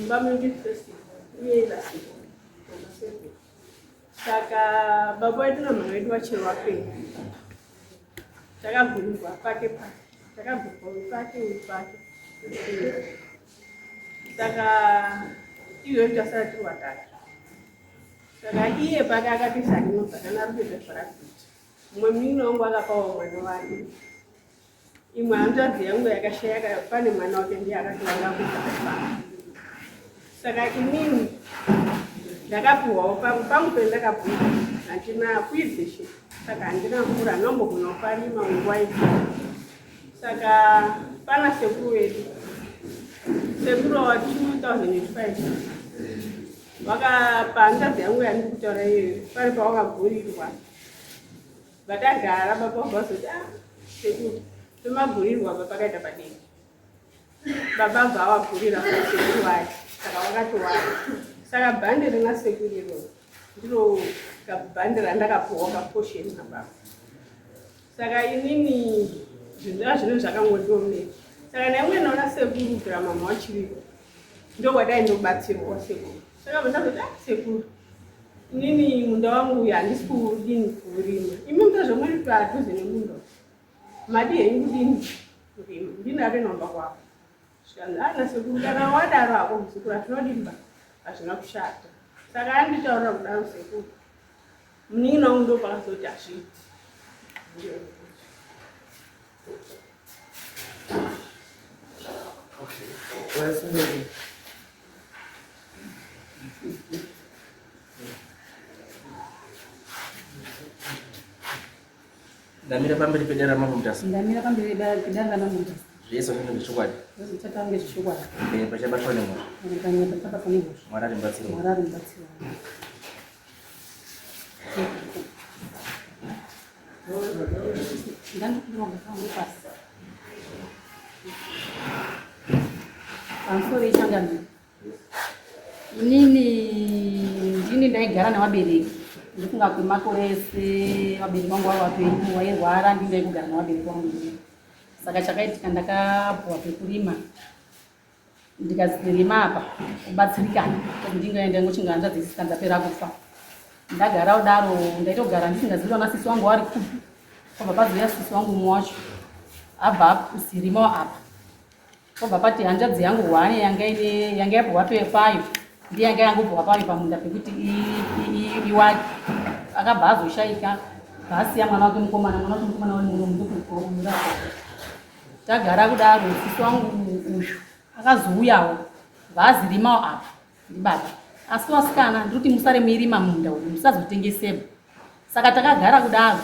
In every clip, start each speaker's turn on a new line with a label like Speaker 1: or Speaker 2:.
Speaker 1: Mumba medu first uye last born. Saka baba wedu namama vedu vachiri vapenyu. Takagurirwa pake pake. Takagurirwa uyu pake uyu pake. Saka izvozvi tasara tiri vatatu. Saka iye pake akatoisa rinobva kana ari kuita zvaari kuita. Mumwe munin'ina wangu akapawo mwana wake. Imwe hanzvadzi yangu yakashaya pane mwana wake ndiye akatovanga kuita pano. Saka inini ndakapiwawo pangu pangu pendakabvunza handina kuizeshe saka handina mvura handinombogona kuparima nguva iyo. Saka pana sekuru vedu sekuru wa 2005 vakapa hanzvadzi yangu yandiri kutaura iyoyo pari pawakagurirwa Vatagara baba vabva vazoti ah sekuru pemagurirwa apa pakaita padiki. Baba bva vagurira sekuru vaya saka vakatowaya. Saka bhande rina sekuru iroro ndiro kabhande randakapuhwa kaposheni nababa. Saka inini zvinhu zvazvino zvakangondiomera. Saka naimwe naona sekuru kubvira mama wachiriko ndokwadai ndobatsirwa sekuru. Saka ndazoti ah sekuru inini munda wangu uyu handisi kudini kurima imi muta zvamuri padhuze nemunda madi henyu kudini kurima ndini atonomba kwako zvikanzi ana ah, sekuru kana wadaro hako muzukuru hazvinodimba hazvina kushata saka anditaurira kudaro sekuru munin'ina wangu ndopakazoti hazviiti.
Speaker 2: Okay.
Speaker 3: Ndamira pamberi pedare raMambo Mutasa.
Speaker 4: Ndamira pamberi pedare raMambo Mutasa.
Speaker 3: Zvese zvinenge zvechokwadi.
Speaker 4: Zvese zvichatange zvechokwadi.
Speaker 3: Eh, pachabatwa nemhosva.
Speaker 4: Panyaya pachabatwa nemhosva.
Speaker 3: Mwari ari mubatsiri.
Speaker 4: Mwari ari mubatsiri. Pamusoro yechangamire. Inini ndini ndaigara nevabereki ndofunga kwemakore ese vabereki vangu vari vapenyu wairwara ndini ndaigogara nevabereki vangu inini. Saka chakaitika ndakapuwa pekurima ndikazirima apa kubatsirikana kuti ndingaenda ngochinga hanzvadzi dzisika dzapera kufa. Ndagara kudaro ndaitogara ndisingazivi vana sisi wangu vari kupi kwabva pazouya sisi wangu mumwe wacho abva zirimawo apa Pobva pati hanzvadzi yangu hwani yanga ine yanga yapuhwa payo ndiye yanga yangopuhwa payo pamunda pekuti iwake akabva azoshaika bvaasiya mwana wake mukomana mwana wake mukomana wani muno ndokuura tagara kudaro sisi wangu uyu akazouyawo bvaazirimawo apa ndibaba asi vasikana ndiri kuti musare muirima munda uyu musazotengeseba saka takagara kudaro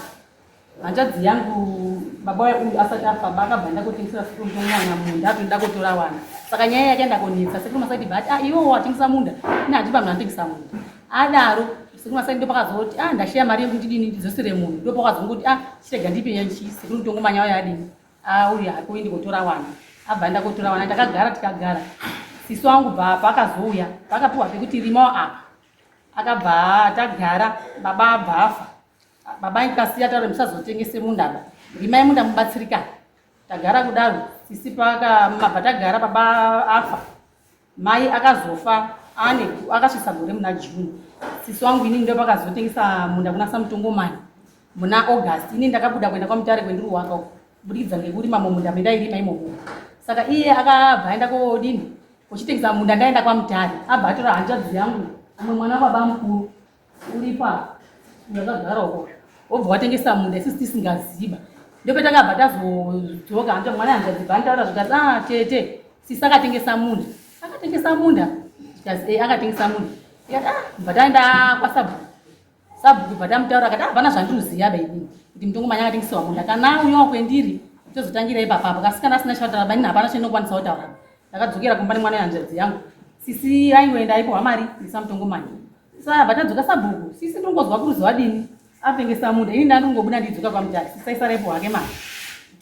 Speaker 4: Hanzvadzi yangu baba wayo uyu asati afa akabva enda kotengesera sekuru mwana munda atoenda kotora wana saka nyaya yakaenda konetsa sekuru masati bati ah iwe watengesa munda ini handipa munhu anotengesa munda adaro sekuru masati ndopakazoti ah ndashiya mari yekuti ndidini ndidzosere munhu ndopakazongoti ah chirega ndipe yanchi sekuru mutongo manya wayo adini ah uyu hakuendi kotora wana abva enda kotora wana takagara tikagara sisi wangu bva paakazouya pakapiwa pekuti rimawo apa akabva tagara baba abva afa Baba ikasiya taura musazotengese munda ba. Rimai munda mubatsirikane. Tagara kudaro sisi paka mabva tagara baba afa. Mai akazofa ane akasvitsa gore muna June. Sisi wangu ini ndo pakazotengesa munda kuna Samutongomani muna August. Ini ndakabuda kuenda kwaMutare kwendiri waka uko kubudikidza ngekurima mumunda mendairima imomo. Saka iye akabva aenda kodini kuchitengesa munda ndaenda kwaMutare abva atora hanzvadzi yangu umwe mwana wababa mukuru uripo apa ndakagara uko wobva watengesa munda isusu tisingaziba ndopetakabva tazodzoka hanzva mwana hanzvadzi bva antaura zvikati ah tete sisi akatengesa munda akatengesa munda zvikati eh akatengesa munda ikati ah bva taenda kwasabhuku sabhuku bva tamutaura akati ah hapana zvandinoziva ba inini kuti mutongo manya akatengesewa munda kana uyawo kwendiri tozotangira ipapapo kasi kana asina chataura ba inini hapana chandinokwanisa kutaura ndakadzokera kumba nemwana wehanzvadzi yangu sisi aingoenda aipohwa mari ndisamutongo manya Saka tadzoka sabhuku sisi ndongozwa kuruzi wadini atengesa munda ini ndandingobuda ndidzoka kwamutare sisi aisara ipo hake mari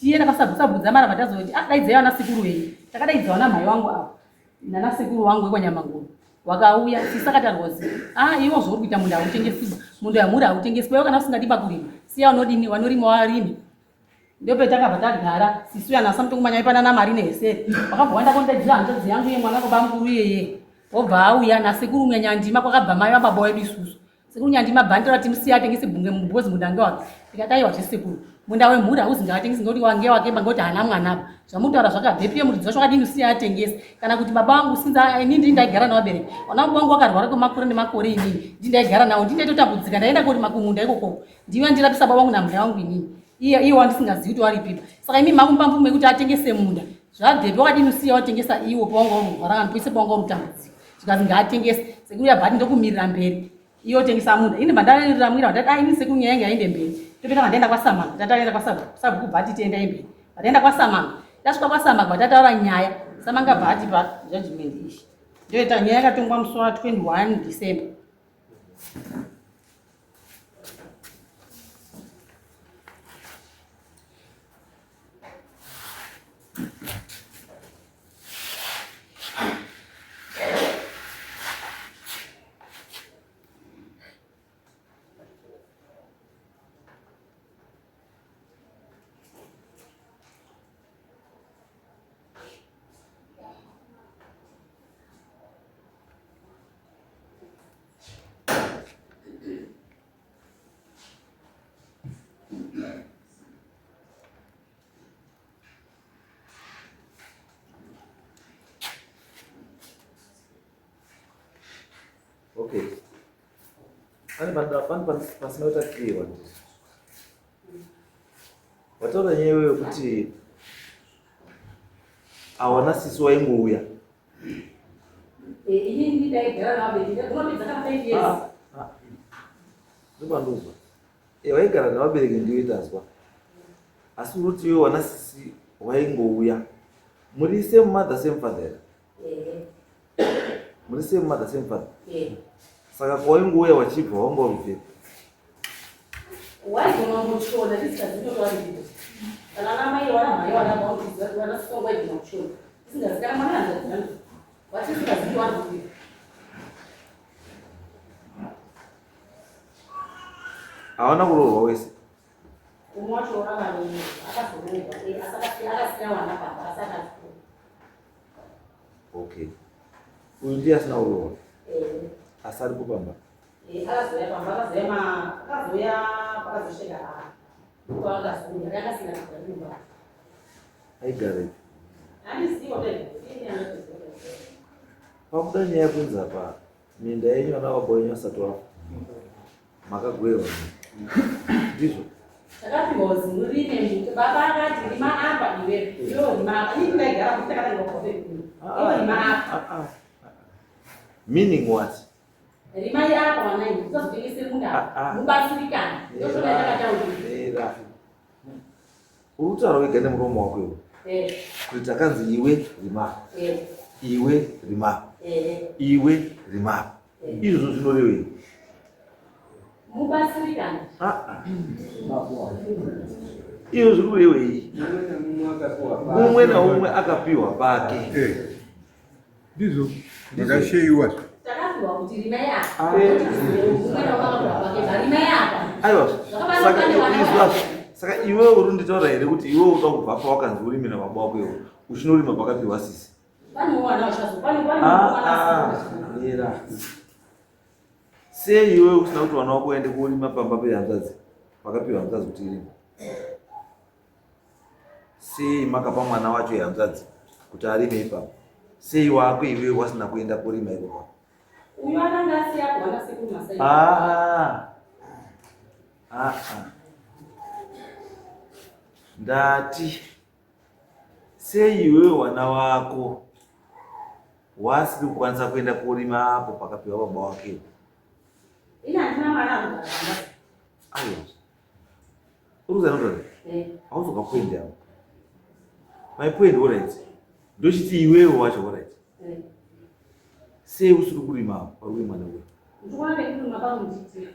Speaker 4: tienda kwasabhuku sabhuku dzamara vatazoti ah daidzai vana sekuru venyu takadaidza vana mhai wangu avo nana sekuru wangu wekwanyamanguru wakauya sisi akatarwa zi ah iwo zvauri kuita munda hautengesiba munda yamuri hautengeswi iwe kana usingadi pakurima siya unodini vanorima warimi ndopetakabva tagara sisi uya nasamutongo manya aipanana mari neheseri wakabva waenda kondaidzira hanzvadzi yangu iye mwana baba mukuru iyeye. Obva auya nasekuru Nyandima kwakabva mai vababa wedu isusu. Sekuru Nyandima bhandira timusiya atengese bunge mubhozi munda ngewake. Ndikati aiwa zvesekuru. Munda wemhuri hauzi ngaatengese ngekuti wange wake ngekuti haana mwana apa. Zvamutaura zvakabvepi muridzi wacho wakadini usiya atengese. Kana kuti baba vangu sinza ini ndini ndaigara navabereki. Vana baba vangu vakarwara kwemakore nemakore inini. Ndini ndaigara navo ndini ndaitotambudzika ndaenda korima kumunda ikoko. Ndiwe ndirapisa baba vangu nambuya vangu inini. Iye iye wandisingazivi kuti waripipa. Saka imi makumupa mvumo yekuti atengese munda. Zvabvepi wakadini usiya watengesa iwo pawanga ururwara kana pese pawanga urutambudzika. Zvikanzi ngaatengese. Sekuru yabva ati ndokumirira mberi. Iye otengesa munda. Ini bandariramwira ndati ah ini sekuru nyaya yangu yaende mberi. Topeta vandaenda kwaSamanga. Tataenda kwaSabhuku. Sabhuku bva ati tiendai mberi. Vataenda kwaSamanga. Tasvika kwaSamanga vatataura nyaya. Samanga bva atipa judgment iyi. Ndoita nyaya yakatongwa musi wa 21 December.
Speaker 2: Okay. Pane pane pasina kuita clear wanditi. Wataura nyaya iyoyo yekuti awana sisi waingouya.
Speaker 4: Ini ndaigara navo ndinopedza kana 5 years.
Speaker 2: Ah, ah. Ndopandozwa. Eh, waigara nevabereki ndiwe tazwa. Asi uri kuti iwe wana sisi waingouya. Muri same mother same father here? Muri same mother same father? Saka kwawaingouya wachibva wanga uri kubvepi?
Speaker 4: Waigona kushona tisingazivi kuti wari kana ana mai wana mhai wana wana sisi wangu waigona kushona tisingazivi kana mwana hanzvadzi dzangu watisingazivi wari kupi.
Speaker 2: Hawana kuroorwa wese.
Speaker 4: Umwe wacho akazoroorwa akasiya wana baba asi akazoroorwa.
Speaker 2: Okay. Uyu ndiye asina kuroorwa. Asi aripo pamba.
Speaker 4: Akazouya pamba akazouya akazouya pakazosvika ndipo akazouya akasina kugara mumba.
Speaker 2: Aigara ipi?
Speaker 4: Handizivi
Speaker 2: Pakuda nyaya yekunzi apa minda yenyu vana baba wenyu vasati vafa makagoerwa ndizvo
Speaker 4: takapiwa zimurime muti baba akati rima apa iwe iwe rima apa ini ndaigara kuti takatanga kubva pekuru iwe rima apa
Speaker 2: meaning what
Speaker 4: rimai apa wanai usazotengese munda mubatsirikane ndosvona takataurira
Speaker 2: uri kutaura wega nemuromo wako iwe kuti takanzi iwe rima iwe rima iwe rima izvozvo zvinorevei
Speaker 4: mubatsirikane
Speaker 2: izvo zviri kurevei mumwe naumwe akapiwa pake
Speaker 5: ndizvo ndakasheyiwa
Speaker 4: takapiwa kuti rimai apa mumwe naumwe akapiwa pake rimai apa
Speaker 2: aiwa saka izvazvo saka iwe uri kunditaura here kuti iwe uda kubva pawakanzi urime nababa wako iwe uchinorima pakapiwa sisi mira sei iwe usina kuti vana wako uende kurima pamba pehanzvadzi pakapiwa hanzvadzi kuti irime sei makapa mwana wacho hanzvadzi kuti arime ipapo sei wako iwe wasina kuenda kurima ipapo
Speaker 4: uyu akanga asiya kuwana sekuru Masai
Speaker 2: ndati sei iwewe wana wako wasiri kukwanisa kuenda kurima apo pakapiwa baba wake
Speaker 4: ini handina mwana anogara pamba
Speaker 2: aiwa uri kuzana hauzoka point yavo my point alright ndochiti iwewe wacho alright sei usiri kurima apo pari kurimwa newe
Speaker 4: ndikuona pekurima parundiitira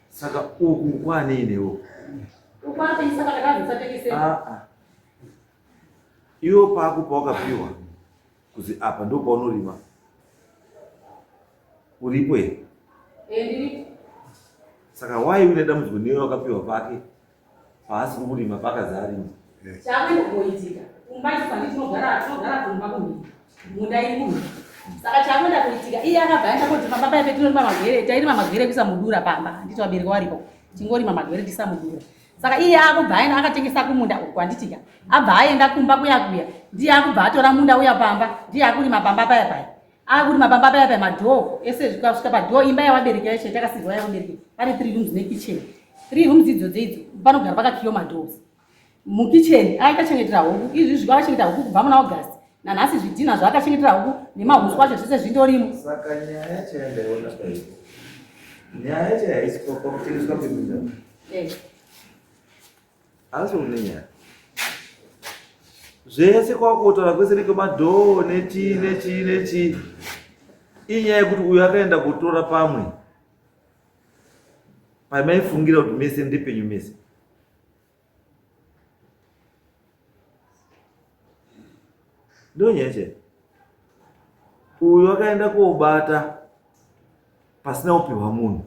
Speaker 2: saka uku kwanei newo
Speaker 4: uku apeyisa kana
Speaker 2: iwe pako pawakapiwa kuzi apa ndo paunorima uripo here
Speaker 4: ndiripo
Speaker 2: saka wai une dambudziko newe wakapiwa pake paasiri kurima pakazi arima
Speaker 4: chakuenda kuitika kumba isu handi tinogara tinogara kumba kumhiri munda iri kumhiri. Saka chakuenda kuitika iye akabva aenda koti pamba paya petinorima magwere, tairima magwere kuisa mudura pamba, handiti vabereki varipo, tingorima magwere tiisa mudura. Saka iye akubva aenda akatengesa kumunda uku, handitika, abva aenda kumba kuya kuya, ndiye akubva atora munda uya pamba, ndiye akurima pamba paya paya. Akurima pamba paya paya madhoo ese zvikasvika padhoo imba yavabereki yacho yatakasirwa yavabereki pane 3 rooms nekitchen. 3 rooms idzodzo idzo panogara pakakiwa madoors. Mukitchen akachengetera huku, izvi izvi akachengetera huku kubva muna August nanhasi zvidhina zvaakachengetera huku nemahuswa acho zvese zvindorimo.
Speaker 2: Saka nyaya yacho yandaiona paipo, nyaya yacho haisi pakutengeswa kweminda. Asi une nyaya zvese kwakutotaura kwese nekwemadhoo nechii nechii nechii, inyaya yekuti uyu akaenda kutora pamwe pamaifungira kuti mese ndepenyu mese. Ndonyaya chete. Uyu akaenda kobata pasina kupihwa munhu.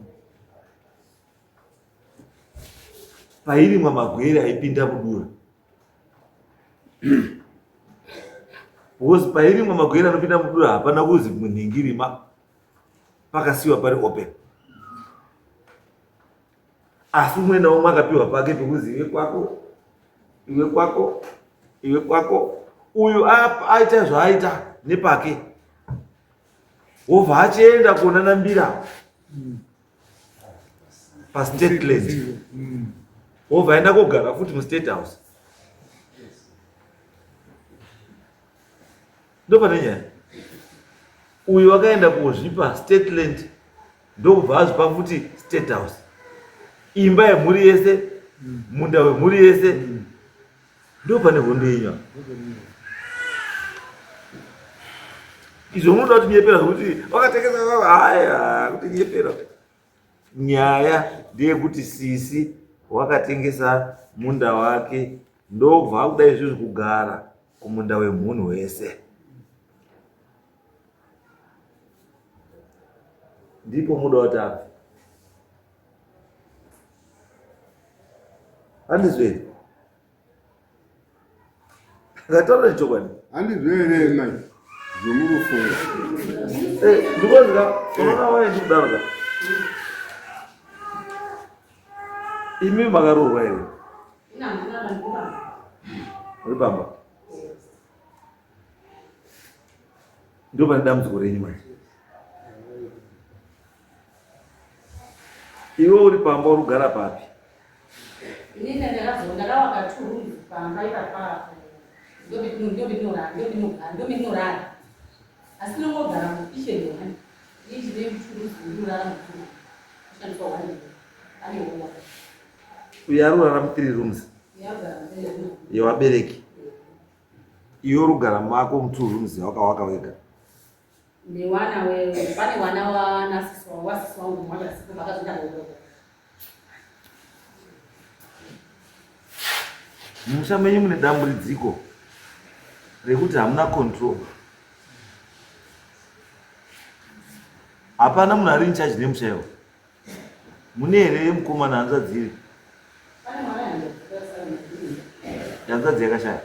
Speaker 2: Pairimwa magwere aipinda mudura. Because pairimwa magwere anopinda mudura hapana kuzi munhingirima pakasiwa pari open. Asi umwe naumwe akapiwa pake pekuzi iwe kwako, iwe kwako, iwe kwako. Uyu aita zvaaita nepake, wobva achienda kuonana mbira pastate land, wobva aenda kogara futi mustate house. Ndopane nyaya. Uyu akaenda kozvipa state land ndokubva azvipa futi state house, imba yemhuri yese, munda wemhuri yese. Ndopane hondo yenyu apa. Izvo munoda kuti nyepera zvekuti vakatengesa, haya kuti nyepera. Nyaya ndeyekuti sisi wakatengesa munda wake ndobva akuda izvizvi kugara kumunda wemhunhu wese. Ndipo muda kuti abve. Handizvo here? Akataura chokwadi.
Speaker 5: Handizvo here mai? Zvomurufunga.
Speaker 2: Eh, because ka unoona waye ndikudaro ka. Imi makaroorwa here? Uri baba. Ndo pane dambudziko renyu manje. Iwe uri pamba uri kugara papi?
Speaker 4: Inini ndakavaka two rooms pamba ipapa. Ndopendinorara. Asi ndinongogara mukitchen one. Ichi ne two rooms ndinorara mu two. Kushandiswa one room. Ane one.
Speaker 2: Uyo ari kurara mu 3 rooms. Yevabereki. Iwe uri kugara mako mu 2 rooms yawakawaka wega.
Speaker 4: Newana we pane wana wa nasisi wa wasisi wangu mwana siku vakazoenda kuroora.
Speaker 2: Musha menyu mune dambudziko rekuti hamuna control. Hapana munhu ari in charge nemusha iwo. Mune here mukomana hanzvadzi iri? Hanzvadzi yakashaya.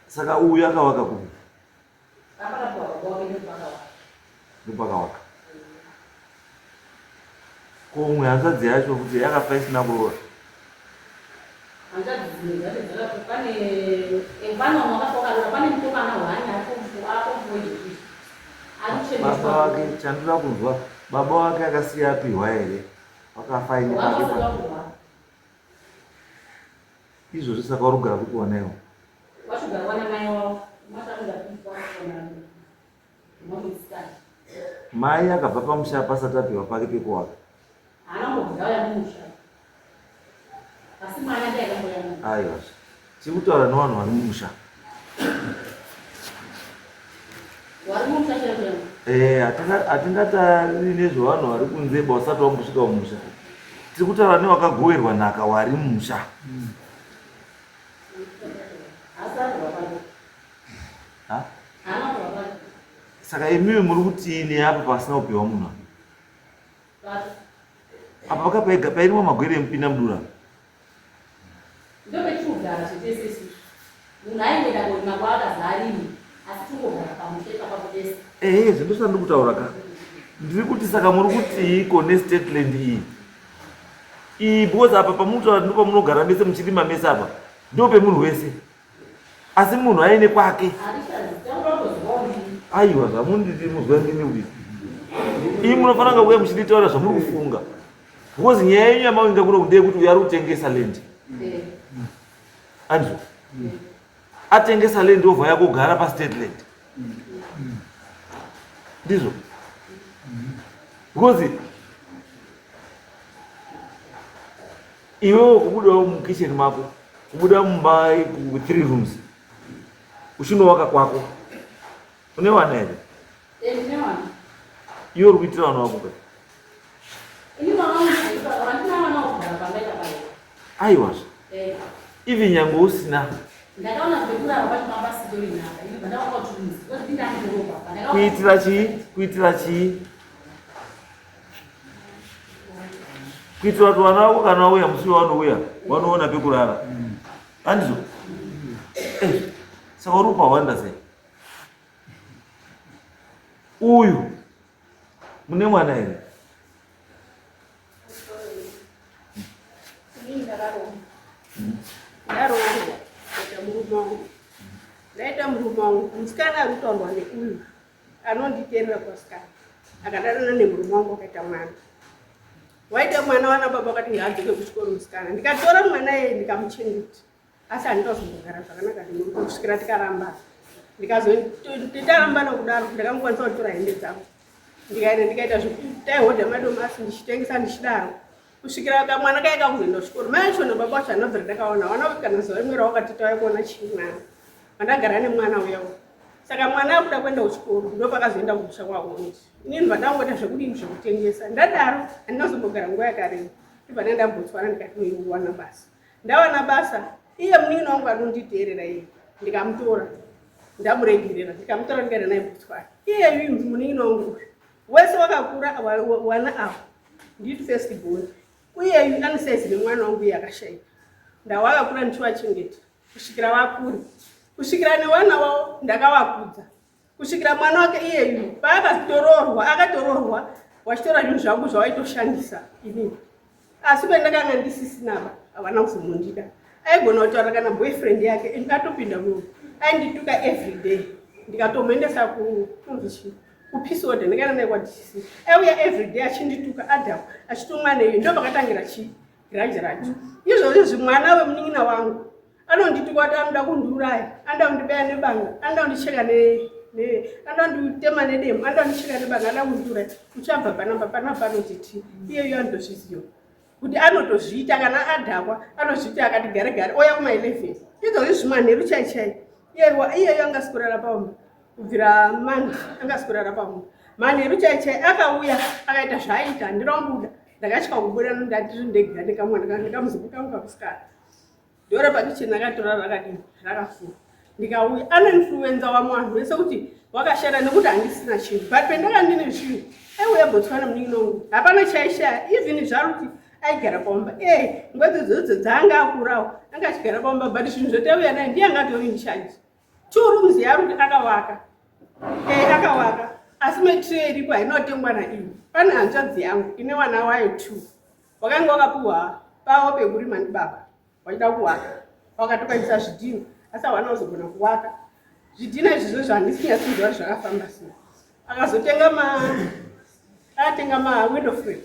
Speaker 2: Saka uyu akawaka kupi? Ndopakawaka. Ko umwe hanzvadzi yacho futi yakafa isina kuroora.
Speaker 4: Hanzvadzi dzimwe dzacho dzakafa pane pane vamwe vakafa vakaroora pane mukomana hwani ari
Speaker 2: Baba wake chandinoda kunzwa baba wake akasiya apihwa here wakafa aine pake pa izvozvi saka uri kugara kupi wana iwo mai akabva pamusha pasati apihwa pake pekuwaka aiwa tiri kutaura nevanhu vari mumusha. Eh, hatingatariri nezvevanhu vari kunze ba usati wambosvika mumusha. Tiri kutaura newakagoverwa nhaka wari mumusha. Saka imimi muri kutiini apa pasina kupiwa munhu apa? Apa pakapaiga pairimwa magwere emupinda mudura.
Speaker 4: Tongogara zvetese isusu. Munhu aingoenda korima kwaakazi arime asi tongogara pamusha ipapapo tese.
Speaker 2: Ehe, zvindosva ndiri kutaura ka. Ndiri kuti saka muri kutiiko nestate land iyi? Iyi because apa pamunotaura ndipo pamunogara mese muchirima mese apa. Ndipo pemunhu wese. Asi munhu aine kwake. Aiwa zvamunditi muzwa ndini kuti. Imi munofanira kuuya muchinditaura zvamuri kufunga. Because nyaya yenyu yamavinga kuno ndeyekuti uyo ari kutengesa land. Andrew. Atengesa land obva yakugara pa state land. Ndizvo. Because iwewe kubuda mukitchen mako, kubuda mumba ku 3 rooms. Uchinowaka kwako. Une wana here?
Speaker 4: Eh, ndine wana.
Speaker 2: Iwe uri kuitira vana vako kai?
Speaker 4: Ini mwana wangu handina vana vokugara pamba ipapa.
Speaker 2: Aiwazve.
Speaker 4: Eh.
Speaker 2: Even nyangwe usina.
Speaker 4: Ndakaona pekurara pacho pamba sitori nhaka. Ini ndakaona kuti because ndinda ndoroba.
Speaker 2: Kuitira chii? Kuitira chii? Kuitira kuti vana vako kana vauya musi wavanouya vanoona pekurara. Handizvo? Eh, saka uri kupahwanda sei? Uyu mune mwana here?
Speaker 1: Ndaroorwa ndaita murume wangu, ndaita murume wangu musikana ari kutaurwa neuyu anonditeerera kwasikana akadanana nemurume wangu akaita mwana waita mwana wana baba wakati ngaadzoke kuchikoro musikana ndikatora mwana iyeye ndikamuchengeta asi handikazombogara zvakanaka nemurume kusvikira tikarambana ndikazotarambana kudaro ndakamukwanisa kutora hembe dzangu ndikaenda ndikaita zvekutaihodha madomasi ndichitengesa ndichidaro kusvikira kamwana kaye kakuzoenda kuchikoro mai acho nababa wacho anobvira ndakaona wana kana zuva rimwe rawakati tauya kuona chii mwana vandagara nemwana uya uya saka mwana akuda kuenda kuchikoro ndopakazoenda kumusha kwahondi inini vandangoita zvekudini zvekutengesa ndadaro handinazombogara nguva yakareba ndibva ndaenda kubotswana ndikati basa ndawana basa iye munin'ina wangu anonditeerera iye ndikamutora ndamuregerera ndikamutora ndikaenda naye Botswana iyeyu munin'ina wangu uyu wese wakakura wana ava nditi first born uyeyu ane saizi nemwana wangu iye akashaika ndawakakura ndichivachengeta kusvikira vakura kusvikira newana wavo ndakavakudza kusvikira mwana wake iyeyu paakatororwa akatororwa wachitora zvinhu zvangu zvawaitoshandisa inini asi kwendakanga ndisisinaba havana kuzomundida aigona kutaura kana boyfriend yake atopinda mu aindituka everyday ndikatomuendesa kunzi kupeace order ndikaenda naye kwaDC aiuya everyday achindituka adhakwa achitomwa neyo ndo pakatangira chii grudge racho izvozvi zvimwana wemunin'ina wangu anondituka kuti anoda kundiuraya anoda kundibaya nebanga anoda kundicheka anoda kunditema nedemo anoda kundicheka nebanga anoda kundiuraya uchabva panamba panapa panotiti iyeyo anotozviziva kuti anotozviita kana adhakwa anozviita akati gare gare oya kuma11 izvozvi zvimanheru chai chai iyeyo angasi kurara paumba kubvira mandi angasi kurara paumba manheru chai chai akauya akaita zvaaita handina kubuda ndakatya kubuda ndandiri ndega nekamwana ndikamuzuku kangu kakusikana ndora pakicheni akatora rakadini rakafura ndikauya anoinfluenza wamwe vanhu vese kuti wakashata nekuti handisina chinhu but pendaka ndine zvinhu aiuya Botswana munin'ina wangu hapana chaishaya even zvaro kuti aigara paumba e nguva idzodzo dzaanga akurawo anga achigara paumba but zvinhu zvotaiuya naye ndiye anga atori in charge two rooms yaari kuti akawaka e akawaka asi material iripo hainotengwa naiyo pane hanzvadzi yangu ine wana wayo two wakanga wakapiwa pavo pekurima ndibaba wachida kuwaka wakatokaisa zvidhina asi hawana kuzogona kuwaka zvidhina izvizvo zvahandisi kunyatsoziva kuti zvakafamba sei akazotenga ma akatenga mawindow frame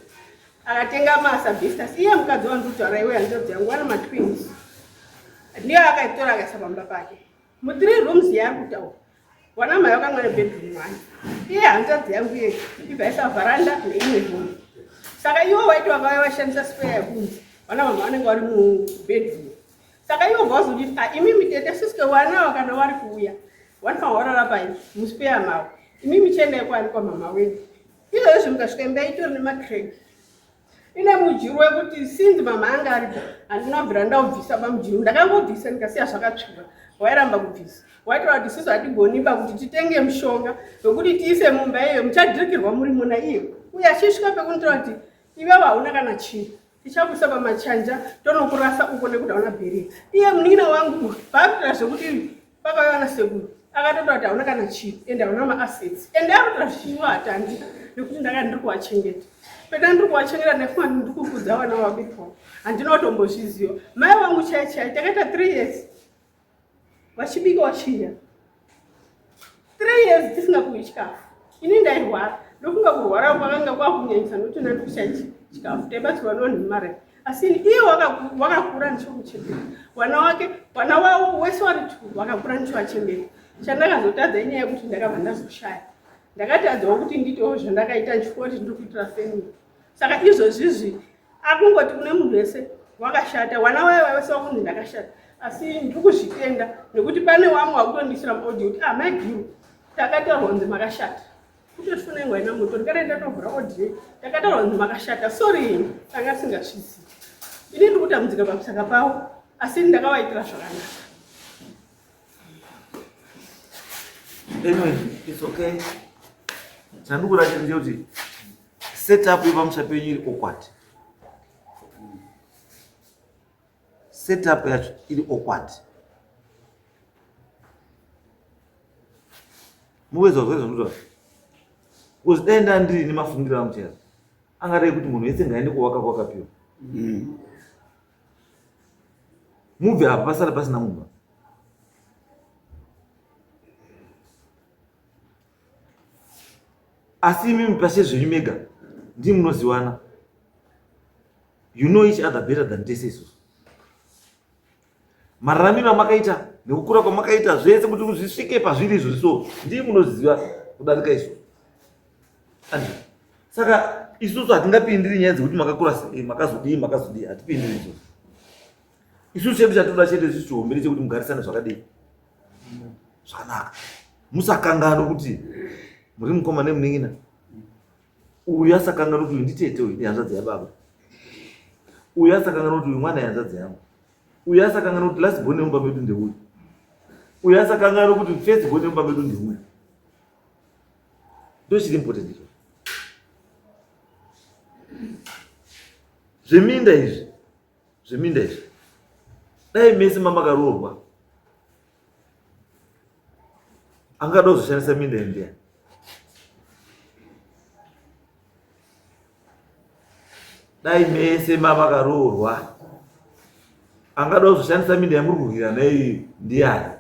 Speaker 1: akatenga maasbestos iye mukadzi wandikutaura iwe hanzvadzi yangu wana matwins ndiye akaitora akaisa pamba pake muthree rooms yaari kutaura wana mai vakanga nebedroom one iye hanzvadzi yangu iye ibva yaisa vharanda neimwe room saka iwo waiti vakauya vashandisa spare yekunze vana mama vanenge vari mubedroom saka iwo bva wazonditi a imimi tete siske wana kana wari kuuya wanofanira warara pai muspare mavo imimi chiendai kwani kwamama wenyu izvozvo mukasvika imba itori nemacrack ine mujuru wekuti since mama anga aripo handina kubvira ndaubvisa pamujuru ndakangobvisa ndikasiya zvakatsvuka wairamba kubvisa waitaura kuti isusu hatigoniba kuti titenge mushonga wekuti tiise mumba iyoyo muchadhirikirwa muri muna iyo uye achisvika pekunitora kuti ivewo hauna kana chinhu. Tichakuisa pamachanja tonokurasa uko nekuti hauna bheriya. Iye munin'ina wangu paakutaura zvekuti pakauya vana sekuru akatotaura kuti hauna kana chinhu ende hauna maassets ende akutotaura zvichiva hatandi nekuti ndaka ndiri kuvachengeta peda ndiri kuvachengeta ndaifunga kuti ndiri kukudza vana vabikwa handina kutombozviziva mai vangu chai chai takaita three years vachibika vachidya three years tisingapuwi chikafu ini ndairwara ndofunga kurwara kwakanga kwakunyanyisa nokuti ndandikushaya chikafu taibatsirwa nevanhu vemari asi iye wakakura ndichomuchembera wana wake wana wavo wese wari two wakakura ndichowachembera chandakazotadza inyaya yekuti ndakabva ndazoshaya ndakatadzawo kuti ndiitewo zvandakaita ndichifunga kuti ndiri kuitira family saka izvozvizvi akungoti kune munhu wese wakashata wana waye wese wakunzi ndakashata asi ndiri kuzvitenda nekuti pane wamwe wakutondisira muaudio kuti ah maiguru takataurwa kunzi makashata kutotifuna ingwa ina moto ndikadai ndatovhura audio takataurwa kunzi makashata sorry henyu anga asingazvizivi ini ndiri kutambudzika pamusaka pavo asi ndakavaitira zvakanaka
Speaker 2: Anyway, it's okay. Chandikuda chete ndechekuti set up yepamusha penyu iri awkward. Set up yacho iri awkward. Muweza zvaizvo zvinotaura. Because dai ndandiri nemafungiro angu chaiwo. Angadai kuti munhu wese ngaende kuwaka kwakapiwa. Mubve apa pasara pasina munhu. Asi imimi pashe zvenyu mega ndii munoziwana. You know each other better than tese isusu. Mararamiro amakaita nekukura kwamakaita zvese kuti zvisvike pazviri izvo so ndii munoziva kudarika isu. Andrew. Saka isusu hatingapindiri nyaya dzekuti makakura sei, makazodii, makazodii, hatipindiri izvozvo. Isusu chedu chatinoda chete isusu chihombe ndechekuti mugarisane zvakadii zvakanaka. Musakanganwe kuti muri mukoma nemunin'ina. Uyu asakanganwe kuti uyu nditete uyu ihanzvadzi yababa. Uyu asakanganwe kuti uyu mwana ihanzvadzi yangu. Uyu asakanganwe kuti last born yemumba medu ndeuyu. Uyu asakanganwe kuti first born yemumba medu ndeuyu. Ndochiri important icho. Zveminda izvi, zveminda izvi. Dai mese mamakaroorwa. Angada kuzoshandisa minda iyi ndiyani? Dai mese mamakaroorwa. Angada kuzoshandisa minda yamuri kurwirana iyi ndiyani?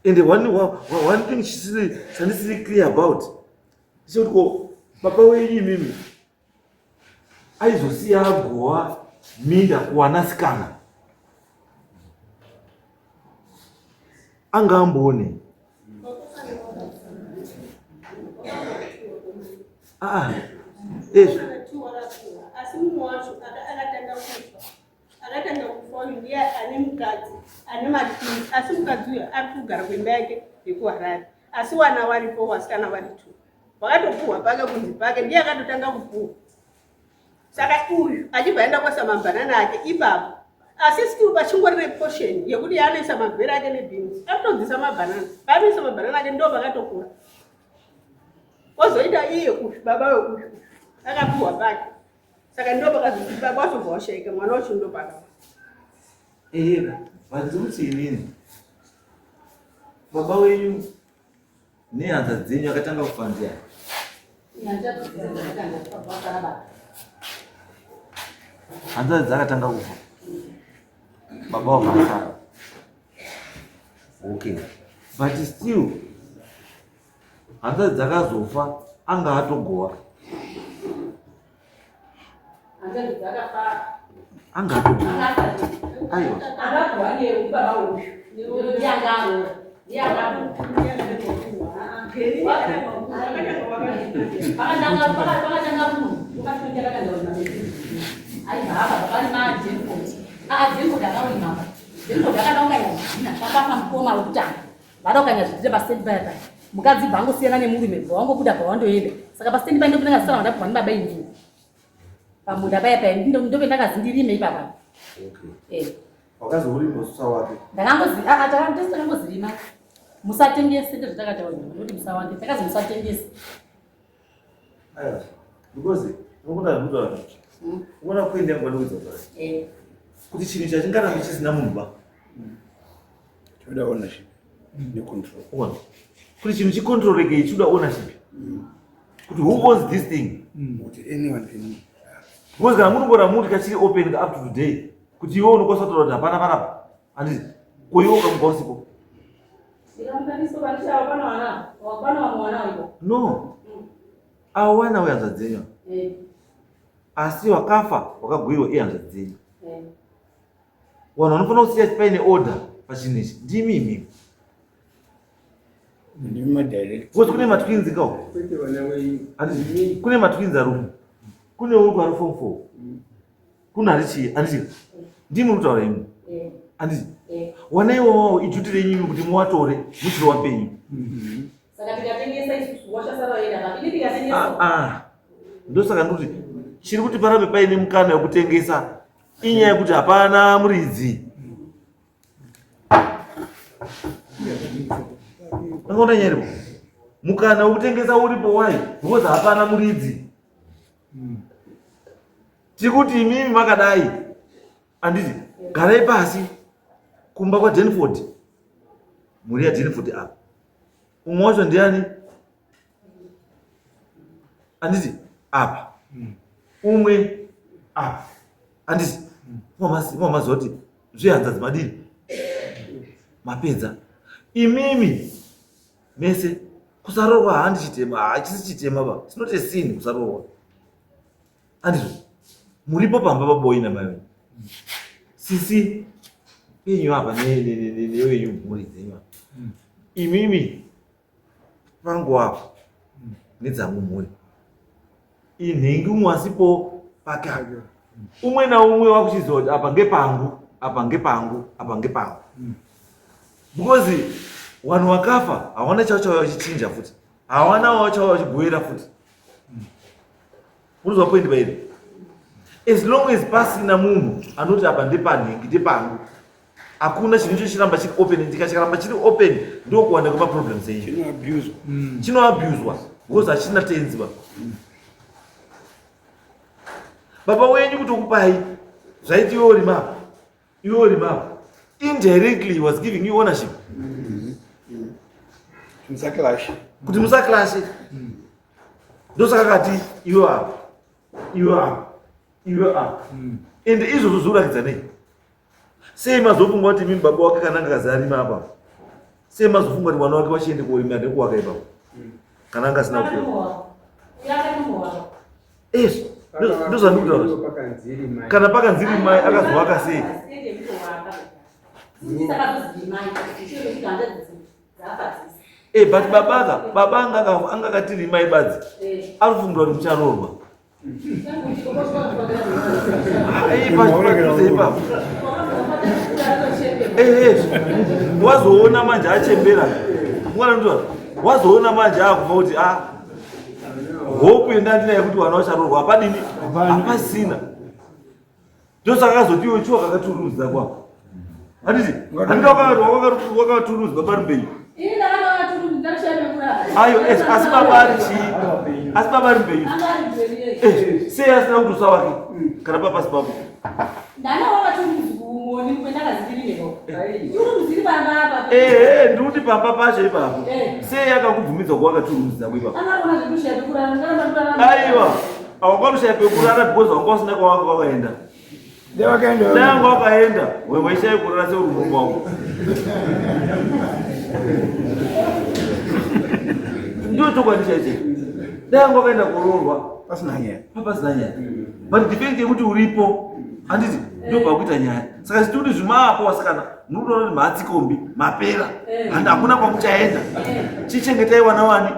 Speaker 2: And one thing chandisiri clear about ndechekuti ko baba wenyu imimi aizosiya agowa minda kuwanasikana anga amboone ah, ezvo
Speaker 1: asi mumwe wacho akatanga kufa akatanga kufa uyu ndiye ane mukadzi ane matwins asi mukadzi uyu ari kugara kuimba yake yekuharare asi wana waripo wasikana vari two wakatopuhwa pake kunzi pake ndiye akatotanga kupuhwa saka uyu achibva aenda kuisa mabhanana ake ipapo asi still pachingori neportion yekuti yaanoisa magwere ake nebeans akutodzisa mabhanana paanoisa mabhanana ake ndo pakatokura ozoita iye uyu baba weuyu akapuhwa pake saka ndo pakazoti baba wachobva washaika mwana wacho ndo pakawa
Speaker 2: ehe vandiri kuti inini baba wenyu nehanza dzenyu akatanga kufa ndiani? Hanzvadzi dzakatanga kufa baba vakasara. Okay, but still hanzvadzi dzakazofa anga atogowa anga atogowa aiwa
Speaker 4: Vada kukanya zvidhina pastand paya paya. Mukadzi bva angosiyana nemurume bva wangobuda bva wandoenda. Saka pastand paya ndopinda ndasara ndabva ndibaba inini. Pamuda paya paya ndope ndakazi ndirime ipapa.
Speaker 2: Okay. Eh. Wakazi urime ususa wapi?
Speaker 4: Ndakangozi ah ah takangozirima. Musatengese ndozvatakataura nekuti musawande. Takazi musatengese.
Speaker 2: Aiwa, because unogona kutaura unoona kuenda kwandikuudza kutaura
Speaker 4: Eh.
Speaker 2: kuti chinhu chachingarambe chisina munhu ba.
Speaker 6: Choda ownership necontrol.
Speaker 2: Uona kuti chinhu chicontroleke ichida ownership, kuti who owns this thing.
Speaker 6: Kuti anyone can.
Speaker 2: Because kana munongora muti kachiri open up to today, kuti iwe unokwanisa kutaura kuti hapana panapa, handiti? Ko iwe ukamuka usipo?
Speaker 4: Ndikamukanisa panishawa pana vana, pana vamwe vana varipo.
Speaker 2: No, avo vana wehanzvadzi dzenyu. Asi wakafa wakagwirwa ihanzvadzi dzenyu. Vanhu vanofanira kusiya paine order pachinhu ichi ndimi imimi.
Speaker 6: Ndimi madirect.
Speaker 2: Because kune matwins kawo.
Speaker 5: Kwete vana wenyu.
Speaker 2: Handiti kune matwins arume, kune uri ari form 4, kune ari chii, handiti? Ndimi muri kutaura imi. Handiti? Wana iwawawo iduty renyu imi kuti muwatore muchiri wapenyu.
Speaker 4: Saka tikatengesa isusu wachasara waenda papi? Ini ndikatengesa.
Speaker 2: Ah, ah. Ndosaka ndikuti chiri kuti parambe paine mukana wekutengesa inyaya yekuti hapana muridzi. Angaona nyaya iripo, mukana wekutengesa uripo. Why? Because hapana muridzi. Tiri kuti imimi makadai, handiti? Garai pasi kumba kwaDenford, mhuri yaDenford apa, umwe wacho ndiani, handiti? Apa umwe apa, handiti? Mamaziva kuti zvehanzadzi madini mapedza imimi mese. Kusarorwa handi chitema, hachisi chitema ba. It's not a sin kusarorwa, handizvo? Muripo pamba paboyi namai venyu, sisi penyu apa newenyu, mhuri dzenyu apa, imimi pangu apa nedzangu mhuri, inhingi umwe asipo pake apa, umwe naumwe wakuchiziva kuti apa ngepangu, apa ngepangu, apa ngepangu, because vanhu vakafa hawana chavo chauya vachichinja futi, hawana wavo chauya vachigoera futi. Unozwa point pairi? As long as pasina munhu anoti apa ndepanhingi, ndepangu, hakuna chinhu icho chiramba chiri open. Ndikachikaramba chiri open, ndokuwanda kwemaproblems enyu.
Speaker 6: Chinoabuswa.
Speaker 2: Chinoabuswa because hachina tenzi ba. Baba wenyu kutokupai zvaiti iwe uri mapa, iwe uri mapa, indirectly he was giving you ownership.
Speaker 6: Musaclash.
Speaker 2: Kuti musaclashe. Ndosaka kati iwe apa, iwe apa, iwe apa. Ende izvozvo zvinoratidza nei? Sei mazofunga kuti mimi baba wake kana anga kazarima apa, sei mazofunga kuti mwana wake wachiende kuorima nekuwaka ipapo kana anga asina kupiwa? Ezvo ndozvandikutaura.
Speaker 5: Pakanziri mai.
Speaker 2: Kana pakanziri mai, akazowaka sei? But babaka baba anga akatiri mai badzi, ari kufungira kuti mucharoorwa. Ai, padhuze ipapo. Ehe, wazoona manje achembera mwana ndoa, wazoona manje akufa kuti a hope yendandinaye kuti wana vacharoorwa hapadini, hapasina. Ndosaka akazoti iwe chiwa kakaturudza kwako, handiti? Handiti wakaturudzwa pari mbenyu? Ayo, asi baba ari chii? Asi baba ari mbenyu? Sei asina kuti usawake kana papasi papo? Ehe, ndikuti pamba pacho ipapo, sei akakubvumidza kuwakaturumidza ipapo? Aiwa, awakwarushaya pekurara because wanga usina kwawanga wakaenda.
Speaker 6: Ndevakaenda.
Speaker 2: Dai wanga wakaenda, waishaya kurara seuri murume wako. Ndio chokwadi chaicho. Dai wanga wakaenda kuroorwa,
Speaker 6: pasina nyaya.
Speaker 2: Papasina nyaya, but the fact yekuti uripo, handiti, ndo pakuita nyaya. Saka chiti kuti zvimaapo wasikana, muri kutoona kuti maatsikombi mapera, handi? Hakuna kwamuchaenda. Chichengetai wana wani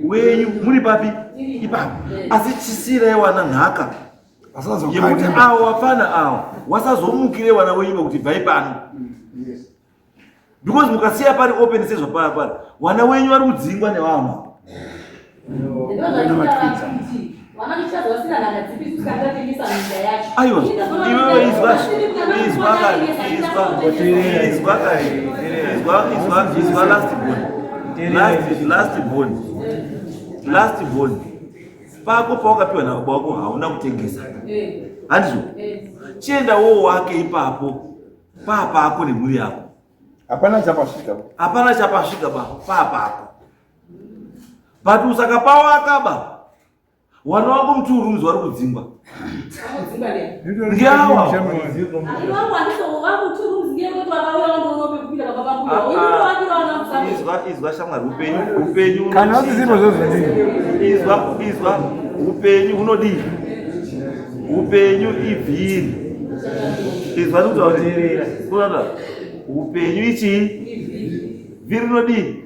Speaker 2: wenyu muri papi ipapo, asi chisiyirai wana nhaka yekuti avo wafana avo wasazomukire wana wenyu kuti bvai pano, because mukasiya pari open sezvapaya pari, wana wenyu vari kudzingwa nevamwe. Aiwa, iwewe izwa, izwa kare, izwa, izwa kare, izwa, izwa, izwa. Last born, last born, last born. Pako pawakapiwa nababa wako hauna kutengesa. Handizvo? Chienda wo wake ipapo. Papako nemhuri yako.
Speaker 6: Hapana chapasvika.
Speaker 2: Hapana chapasvika ba papako. But usakapawaka ba. Wana wako mtu rooms wari kudzingwa. Ngeawa. Izwa izwa shamwari upenyu upenyu
Speaker 6: Kana usisipo zvozodii?
Speaker 2: Izwa izwa upenyu hunodii? Upenyu ibhiri. Izwa ndikutaurira. Kunoda upenyu ichii? Bhiri rinodii?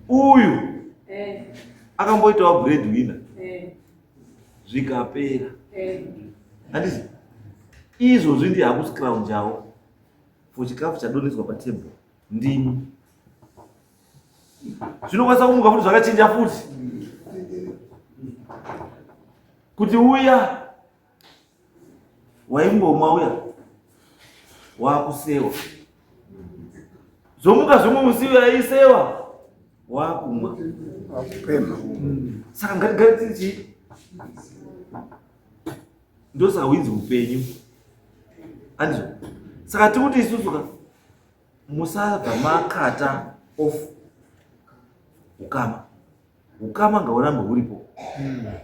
Speaker 2: Uyu akamboitawo breadwinner zvikapera. Handiti izvozvi ndiye hakuscrounjawo for chikafu chadonhedzwa patable ndimi zvinokwanisa kumuka futi zvakachinja futi kuti uya waimbomwa uya wakusewa zvomuka zvomwe musi uya aisewa wakumwa
Speaker 6: Wakupema.
Speaker 2: Saka ngatigare tiri chii? Ndosaka huinzi upenyu, andizvo? Saka tikuti isusu ka musabva makata off ukama. Ukama ngaurambe huripo,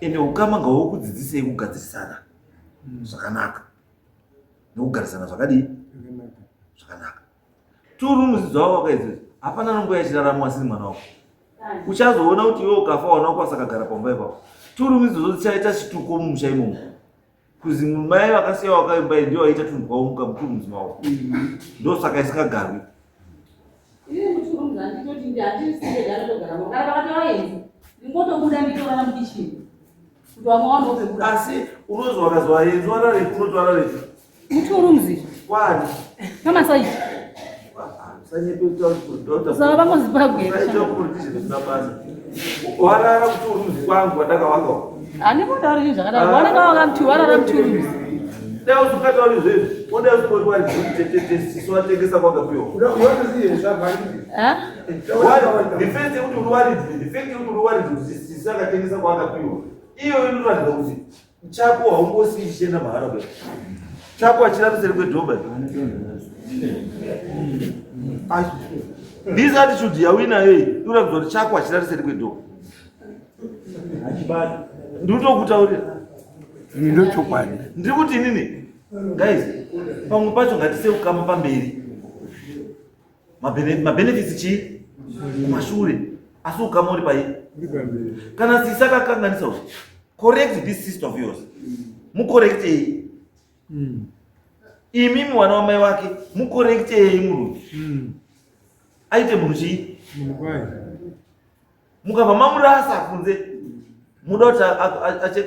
Speaker 2: ende ukama ngaukudzidzisei kugadzirisana zvakanaka nekugarisana zvakadii zvakanaka. Two rooms dzavo wakaidzi hapana nonguva yachirarama asiri mwana wako. Uchazoona kuti iwe ukafa wana wako asakagara pamba ipapo. Two rooms idzodzo dzichaita chituko mumusha imomo. Kuzi mai vakasiya wakaimba iyi ndiyo vaita tunhu kwavo muka mutwo rooms mavo. Ndosaka isingagarwi.
Speaker 4: Ini mutwo rooms handitoti handisindegara ndogara kana vakati vaenzi ndingotobuda nditorara mukichini kuti vamwe vaonewo pekura.
Speaker 2: Asi unozi wakazi vaenzi wararepi unoti wararepi?
Speaker 4: Mutwo rooms
Speaker 2: Kwani?
Speaker 4: Kamasaiti. Saka vangozipa gwera.
Speaker 2: Warara kuti uri muzi kwangu wandakawaka.
Speaker 4: Handimbotauri zvinhu zvakadaro. Wananga waka warara mutwo rooms.
Speaker 2: Dai usingatauri zvezvi, wodai usingoti wari tetete watengesa kwakapiwa.
Speaker 4: Eh?
Speaker 2: The fact yekuti uri worried, the fact yekuti uri worried kuti sisi akatengesa kwaakapiwa. Iyo inoratidza kuti chako haungosii chichienda mahara kudai. Chako hachirari seri kwedhomba. This attitude yauinayo iyi inoratidza kuti chako hachirari seri kwedhomba. Ndiri kutokutaurira.
Speaker 6: Ini ndochokwadi.
Speaker 2: Ndiri kuti inini guys, pamwe pacho ngatise ukama pamberi. Mabenefits chii? Kumashure. Asi ukama uri pai? Kana sisi akakanganisa uyu, correct this sister of yours. Mucorrectei. Imimi mwana wamai wake, mucorrectei murume. Aite munhu chii? Mukabva mamurasa kunze, muda kuti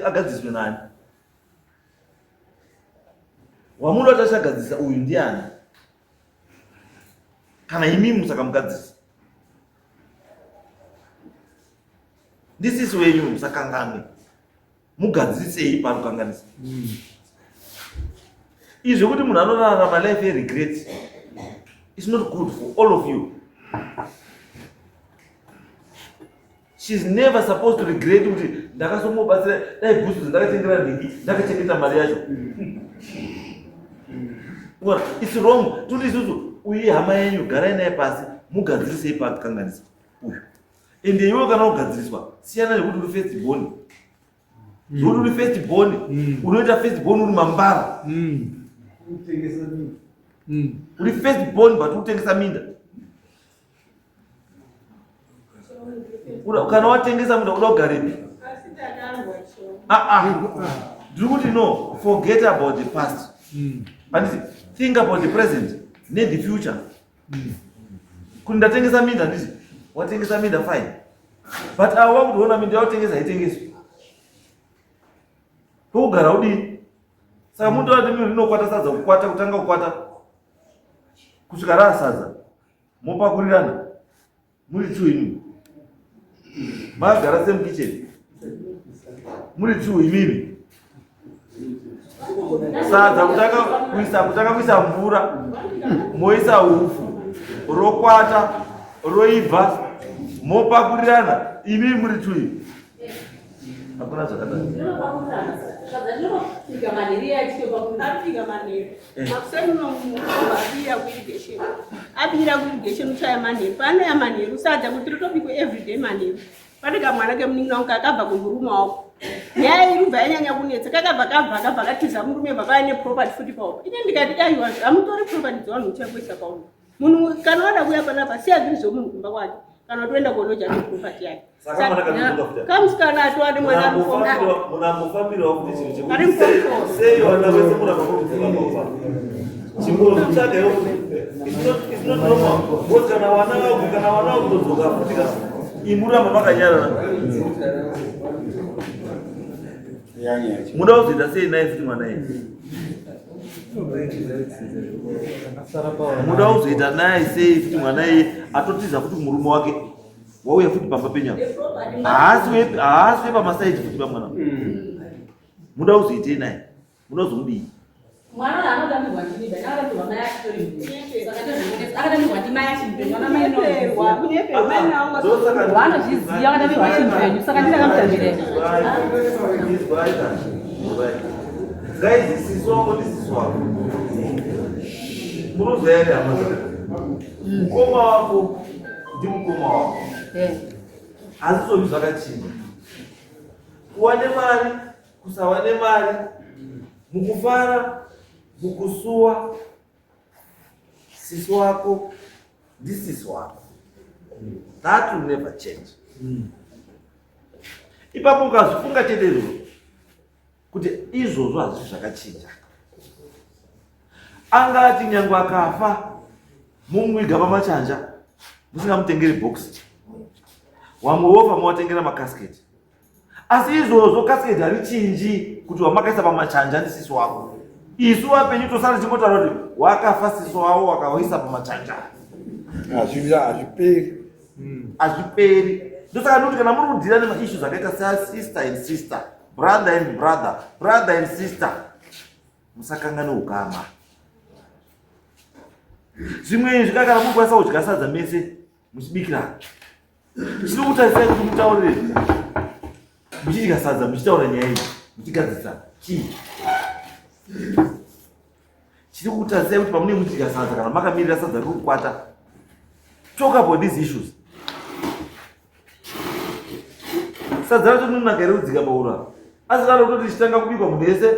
Speaker 2: agadziswe nani? Wamuda kuti achagadzisa uyu ndiani? Kana imimi musakamugadzisa. Ndisisi wenyu, musakanganwe. Mugadzirisei parukanganisa. Izvi zvekuti munhu anorarama life yeregret, it's not good for all of you. She's never supposed to regret kuti ndakasomubatsira, dai bhutsu dzandakatengera nhingi ndakachengeta mari yacho. Unoona, it's wrong. Toti isusu uyu hama yenyu, garai naye pasi mugadzirisei pakanganisa uyu. Ende iwe kana ugadziriswa, siyana nekuti uri first born. Zvekuti uri first born, unoita first born uri mambara. Uri first born but utengesa minda. Kana watengesa minda uda kugarepi? Ah ah. Ndiri kuti no, forget about the past. Handiti think about the present ne the future. Kuti ndatengesa minda, handiti watengesa minda, fine. But avo vakutoona minda yawatengesa haitengeswi. Pokugara udii? Saka munotora kuti rinokwata sadza kukwata, kutanga kukwata kusvika raa sadza, mopakurirana muri two imimi makagara same kitchen muri two imimi. Sadza kutanga kuisa mvura, moisa upfu, rokwata, roibva, mopakurirana imimi muri two imi. Hakuna zvakadaro.
Speaker 1: Apika manheru makuseni unoabira kuirrigation, abira kuirrigation, uchaya manheru paanoya manheru sadza kuti ritobikwe everyday manheru. Pane kamwana kemunin'ina wangu kakabva kumurume wako, nyaya iri ubva yanyanya kunetsa. Kakabva kabva kabva katiza murume, bva kava neproperty futi pauro. Ine ndikati aiwa, hamutori property dzevanhu muchakuisa pauro. Munhu kana wada kuuya panapa, siya zviri zvomunhu kumba kwake, kana toenda kunoja neproperty yake.
Speaker 2: Saka mwana katodzoka futi.
Speaker 1: Kamusikana atova nemwana ari form four.
Speaker 2: Munambofambirawo kuti chinhu
Speaker 1: Ari
Speaker 2: chekuti
Speaker 1: form four.
Speaker 2: Sei vana vese muramba kudzoka pamba? Chimbozotsvagawo kuti it's not normal. Because kana vana vakutodzoka futi ka, imuramba makanyarara.
Speaker 6: Yanyaya.
Speaker 2: Muda kuzoita sei naye futi mwana iye? Muda kuzoita naye sei futi mwana iye atotiza futi murume wake, wauya futi pamba penyama? Haasi wepamasaidi futi pamwana. Muda kuzoitei naye? Muda kuzomudii?
Speaker 4: Mwana anotambirwa ndini, akatambirwa mai achitori, saka ndozvinoonesa akatambirwa ndimai achimupenyu, ana mai.
Speaker 1: Kunyeperwa, kunyeperwa mai nawo.
Speaker 4: Vanozviziva, akatambirwa achimupenyu, saka ndinakamutambirei.
Speaker 2: Guys, sisi wako ndisisi wako, munoziva here hama dzako? Mukoma wako ndimukoma wako, hazvizovi zvakachinja. Kuva nemari, kusava nemari, mukufara, mukusuwa, sisi wako ndisisi wako. That will never change. Ipapo ukazvifunga chete izvozvo kuti izvozvo hazvisi zvakachinja, angati nyange akafa mumuiga pamachanja musingamutengeri bhokisi, wamwe wofa mowatengera makasketi, asi izvozvo casket harichinji kuti wamakaisa pamachanja ndisisi wako. Isu vapenyu tosara tichingotaura kuti wakafa sisi wavo wakawaisa pamachanja.
Speaker 6: Hazviperi.
Speaker 2: Hazviperi. Ndosaka ndikuti kana muri kudhira nemaissues akaita sasister and sister, brother and brother, brother and sister, musakangane ukama. Zvimwe izvi kakana muri kukwanisa kudya sadza mese muchibikirana, chiri kutarisai kuti mutaurire muchidya sadza, muchitaura nyaya iyi, muchigadzirisa chii? Chiri kutarisai kuti pamunenge muchidya sadza, kana makamirira sadza riri kukwata, talk about these issues. Sadza racho rinonaka here kudzika paura? Asi raro kutoti richitanga kubikwa, munhu wese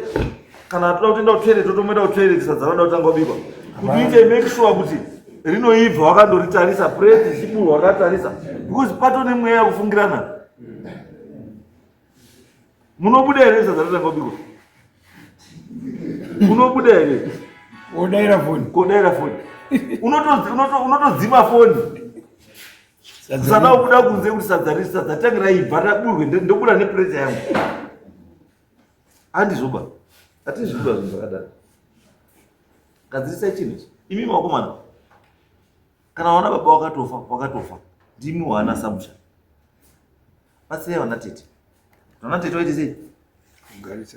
Speaker 2: kana toda kutoenda kutoilet, totomoenda kutoilet, sadza rinoda kutanga kubikwa kuti uite make sure kuti rinoibva. Wakandoritarisa plate chiburwa wakatarisa, because pato nemweya yekufungirana. Munobuda here sadza ratanga kubikwa? Unobuda here?
Speaker 6: Wodaira foni.
Speaker 2: Kodaira foni, unotodzima foni, usada kubuda kunze kuti sadza riri, sadza tange raibva, raburwe, ndobuda neplate yangu. Handizvoba, hatizvibuda zvinhu zvakadaro. Gadzirisai chinhu ichi imi vakomana. Kana wana baba wakatofa, wakatofa, ndimi wana samusha. Batsirai vana tete. Vana tete waite sei?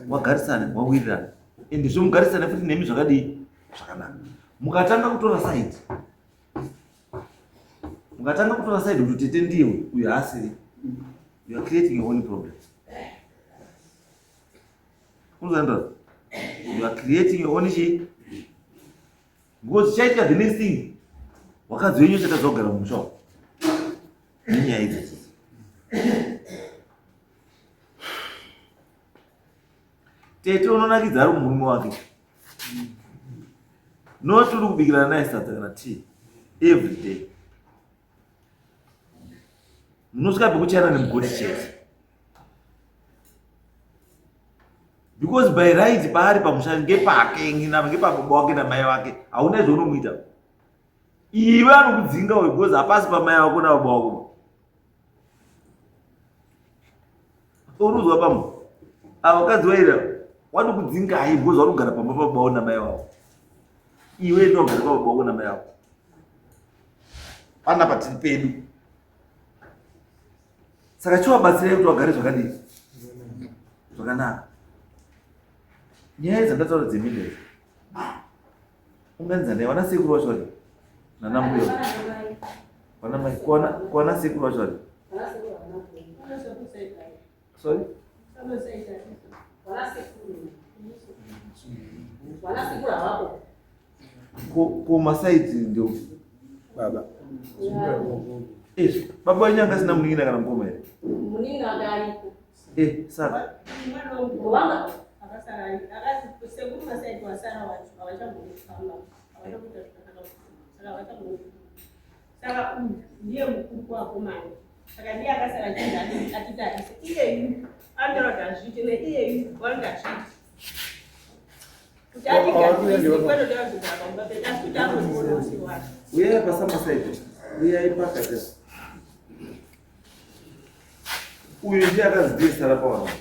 Speaker 2: Wagarisane, wawirirana, ende zvomugarisane futi nemi zvakadii? Zvakanaka. Mukatanga kutora side, mukatanga kutora side kuti tete ndiye uyu haasiri, you are creating your own problems. Unoziva, you are creating your own chi, because chichaitika, the next thing, wakadzi wenyu uchatadza kugara mumusha umu nenyaya idzodzo. Tete unonakidza ari kumurume wake, not uri kubikirana naye sadza kana tea every day. Munosvika pekuchayana nemugoti chete, because by right paari pamusha ngepake, ngepababa wake namai wake. Hauna zvaunomuita iwe, anokudzinga uyu, because hapasi pamai vako nababa wako. Uruzwa pamwe ava vakadzi vaira wanokudzingai because vari kugara pamba pababa wako namai vavo. Iwe ndogara pababa wako namai vako panapa tiri pedu. Saka chiwabatsirai kuti vagare zvakadii? Zvakanaka. Nyaya dzandataura dzeminda idzi, unganidzanai vana sekuru vacho vari nana mbuya, vana mai, kuwana sekuru vacho vari, sorry. Ko masaidzi ndio
Speaker 6: baba.
Speaker 2: Eh, baba wenyu anga asina munin'ina kana mukoma here?
Speaker 4: Munin'ina wake ariko.
Speaker 2: Eh, saka
Speaker 4: Wanga
Speaker 1: akasara akati sekuru masaidi wasara wacho havachambofamba havachamboita zvakanaka saka havachambofamba saka uyu ndiye mukuru kuvakomana saka ndiye akasara achinzi atitarise iyeyu anotaura kuti hazviiti neiyeyu vanoti hazviiti kuti atigadzirise kwete kuzogara pamba pedu asi kuti anozviona usi wacho
Speaker 2: Uyai pasamasaidi. Uyai pakati. Uyu ndiye akazi ndiye sara pawana.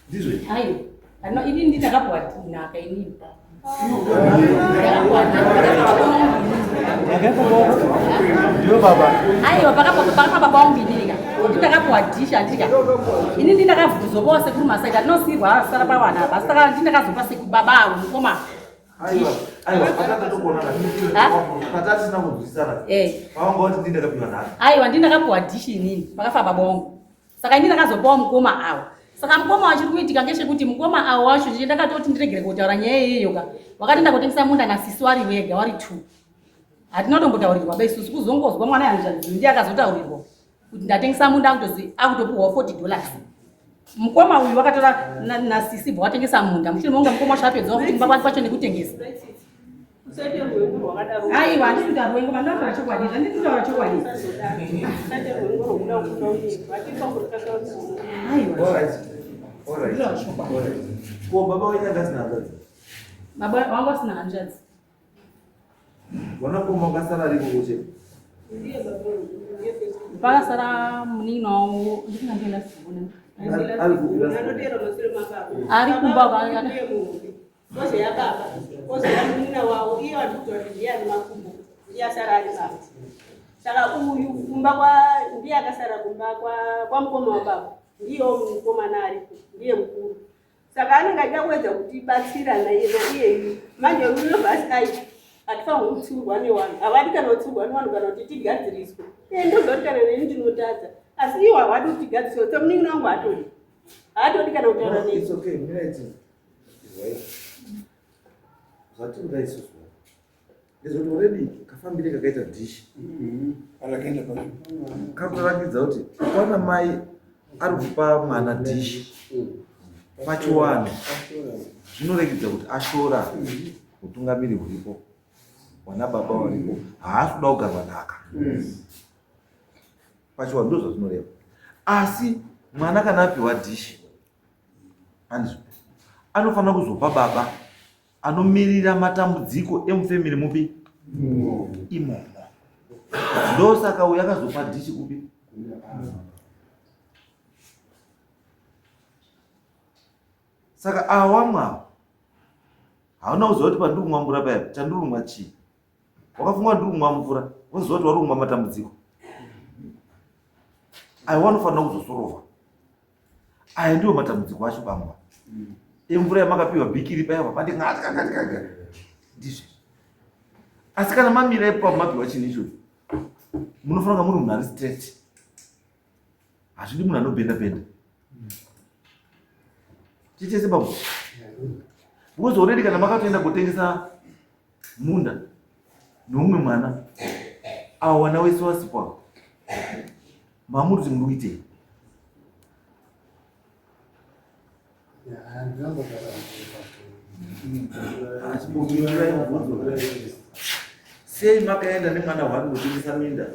Speaker 2: Ndizvo here?
Speaker 4: Aiwa. Ano ini ndinakapuwa nhaka inini. Ndakapuwa nhaka.
Speaker 2: Ndiyo baba.
Speaker 4: Aiwa pakafa baba wangu inini ka. Ndindakapuwa dish andika. Ini ndindakabvuzopawo sekuru masaidi atinosiirwa sara pawana apa. Saka ndindakazopa sekuru baba avo mukoma.
Speaker 2: Aiwa, aiwa, patatokuonana.
Speaker 4: Ha?
Speaker 2: Patatisina kunzwisisana.
Speaker 4: Eh.
Speaker 2: Pawanga wati ndini ndakapiwa nhaka.
Speaker 4: Aiwa ndindakapuwa dish inini pakafa baba wangu. Saka ini ndakazopawo mukoma awo. Saka mukoma wacho kuitika ngechekuti mukoma awo wacho ndiye ndakatoti ndiregere kutaura nyaya iyeyo ka. Wakati ndakotengesa munda nasisi wari wega wari two. Hatina kutombotaurirwa ba isusu kuzongozwa mwana yanzvanzi ndiye akazotaurirwa kuti ndatengesa munda akutozi akutopuhwa 40 dollars. Mukoma uyu wakatora nasisi bva watengesa munda mushure mekunge mukoma wacho apedzawo kuti mumba kwacho nekutengesa.
Speaker 1: usaite rwengo rwakadaro
Speaker 4: Aiwa handisi kutaura rwengo mandinotaura chokwadi zvandiri kutaura chokwadi.
Speaker 1: usaite rwengo rwokuda kuda unyepa atifanira
Speaker 4: Aiwa.
Speaker 2: All right. All right. All right. Ko baba wenyu anga asina hanzvadzi?
Speaker 4: Baba wangu asina hanzvadzi.
Speaker 2: Vana mukoma wakasara ariko kuche.
Speaker 1: ndiye baba ndiye first
Speaker 4: Pakasara munin'ina wangu ndikungandienda sibona.
Speaker 2: Ari kupi?
Speaker 1: anotera masure mababa
Speaker 4: Ari kumba kwa-
Speaker 1: ndiye muhombe kozoya baba kozoya munin'ina wavo iye vari kutaura kuti ndiye ane makumbo ndiye asara ari baba saka uyu kumba kwa ndiye akasara kumba kwa kwamukoma wababa ndiyewo mukomana aripo ndiye mukuru saka anenge achida kuedza kutibatsira naiye naiyeyu manje unobva asi ai hatifanirwi kutsiurwa nevanhu havadi kana kutsiurwa nevanhu kana kuti tigadziriswe e ndoziva kuti kana neni ndinotadza asi iwo havadi kuti tigadziriswe so munin'ina wangu hatodi haatodi kana kutaura
Speaker 2: No,
Speaker 1: neni
Speaker 2: it's okay. Mira iti. Right. Zvatinoda isusu. Ndezvekuti already kafambire kakaita dish.
Speaker 6: Arakaenda pa
Speaker 2: Kakuratidza kuti kwana mai ari kupa mwana dish pachiwano zvinoregedza kuti ashora utungamiri huripo wana baba varipo haasi kuda kugarwa nhaka pachiwano ndo zvazvinoreva asi mwana kana apiwa dhishi andizvo anofanira kuzopa baba anomirira matambudziko emufemiri mupi imomo ndosaka uyu akazopa dhishi kupi saka awamwa hauna kuziva kuti pandiri kumwa mvura paya chandiri kumwa chii wakafunga kuti ndiri kumwa mvura woziva kuti wari kumwa matambudziko aiwa anofanira kuzosorova aya ndiwo matambudziko acho bamba emvura yamakapiwa bhikiri paya papandingatikagatikaga ndizvo asi kana mamira ipapo mapiwa chinhu ichocho munofanira kunge muri munhu ari straight hazvidi munhu anobhenda bhenda tichese baba because already kana makatoenda kutengesa munda neumwe mwana awa wana wese wasipo awa mamuri kuti muri kuitei Achimbokuirai mubvunzo. Sei makaenda nemwana wani kutengesa minda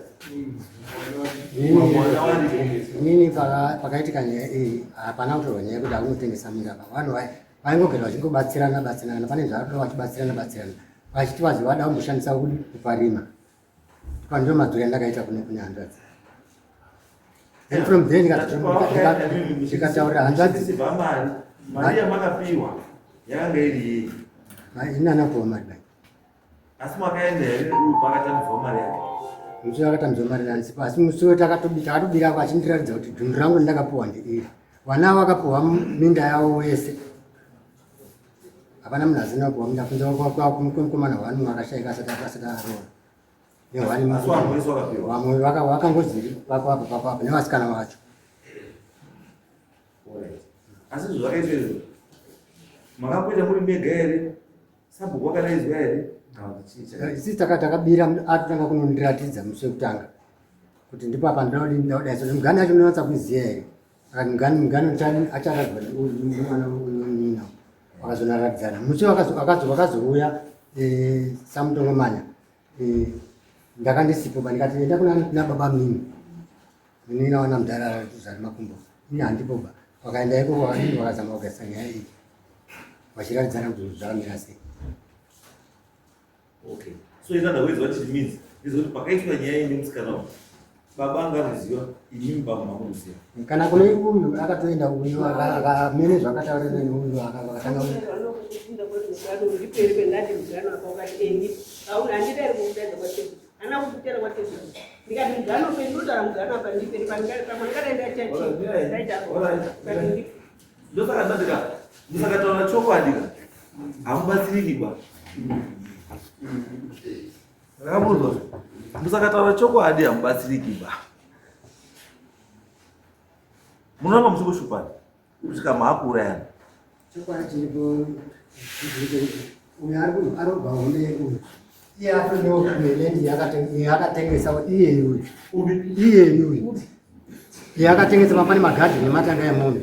Speaker 2: Mwana wani
Speaker 7: Inini pakaitika nyaya iyi hapana kutorwa nyaya yekuti akunotengesa minda apa. Vanhu vaingogara vachingobatsirana batsirana pane zvavanoda vachibatsirana batsirana vachiti vazi vada kumboshandisa kuparima. Pandiyo madziro andakaita kune kune hanzvadzi. Then from there ndikataurira hanzvadzi
Speaker 2: Sibva mari mari yamakapiwa yakanga iri yei
Speaker 7: ini anapuwa mari bai.
Speaker 2: asi makaenda here uyu pakatamidzwa mari yake
Speaker 7: Musi wakatambidzwa mari nani asi musi we takatobira achindiratidza kuti dhundu rangu ndakapuwa ndeiri. Vana vakapuwa minda yavo wese. Hapana munhu asina kupuwa minda kunze kwemukomana hwani akashaika asati aroora. Nehwani
Speaker 2: Asi vanhu vese vakapiwa
Speaker 7: vamwe vakangozi pako apo pako apo nevasikana vacho.
Speaker 2: Asi izvo zvakaitwa izvo makamboita muri mega here? Sabhuku wakadaidzwa here? Kana kuti chii chakaitika?
Speaker 7: Isi takabira atotanga kunondiratidza musi wekutanga kuti ndipo apa ndinodii ndinodai so mugani yacho ndinonatsa kuiziva here akati mugani mugani acharadzwa mwana uyu vakazonaradzana musi wakazouya eh, samutongomanya eh, ndaka ndisipo ba ndikati enda kuna baba munini munini wana mudhara zari makumbo ini handipo ba vakaenda ikoko vakadini vakazama kugaisa nyaya iyi vachiratidzana kuti zvakamira sei.
Speaker 2: Okay. So in other words, what it means is kuti pakaitwa nyaya iyi nemusikana uyu, baba anga anoziva, imimi baba mamunoziva.
Speaker 7: Kana kune uyu akatoenda uyu akamene zvakataura neni uyu akatanga
Speaker 2: Ndosaka ndati ka musakataura chokwadi ka hamubatsiriki ba. Ndakabvunzwa musakataura chokwadi hamubatsiriki ba. Munoramba muchingoshupana kusvika maakuurayana.
Speaker 7: Chokwadi chiripo uyu ari kurwa hombe uyu iye atonewo kumeland yakatengesa iyeyi uyu iyeyi uyu iye akatengesa pane magadhi nematanga emombe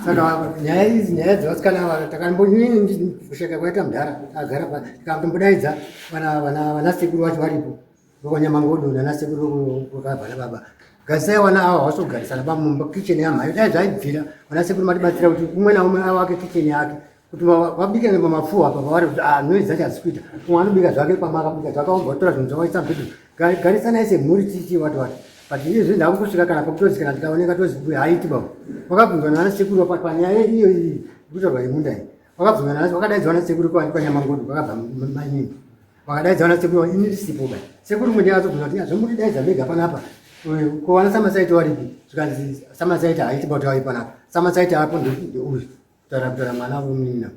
Speaker 7: saka nyaya idzi nyaya dzevasikana ava takambonini kusheka kwaita mudhara agara tikambodaidza vana sekuru vacho varipo vekwanyamangodo nana sekuru vakabva nababa garisai wana awa hawasi kugarisana pamumba kitchen yamhai dai zvaibvira vana sekuru matibatsira kuti umwe naumwe awake kitchen yake kuti vabike pamapfuwa apa pavari kuti ah noise dzacho hadzisi kuita umwe anobika zvake pamakabika zvake wobva watora zvinhu zvawaisa mubedroom garisanai semhuri chichi wati wati but izvi ndakusvika kana pakutozi kana ndikaoneka tozi mbuya haiti baba wakabvunzwa nana sekuru panyaya iyo iyi kutaurwa yemunda iyi wakabvunzwa nana wakadaidzwa nana sekuru kwanyamangodo kwakabva mainini Vakadaidza vana sekuru ini ndisipo ba. Sekuru mwenye azobvunza kuti zvamunodaidza mega panapa. Ko vana Samasaiti varipi? Zvikanzi Samasaiti haiti bota vari panapa. Samasaiti apo ndeuyu. Kutaura kutaura mwana wemunina.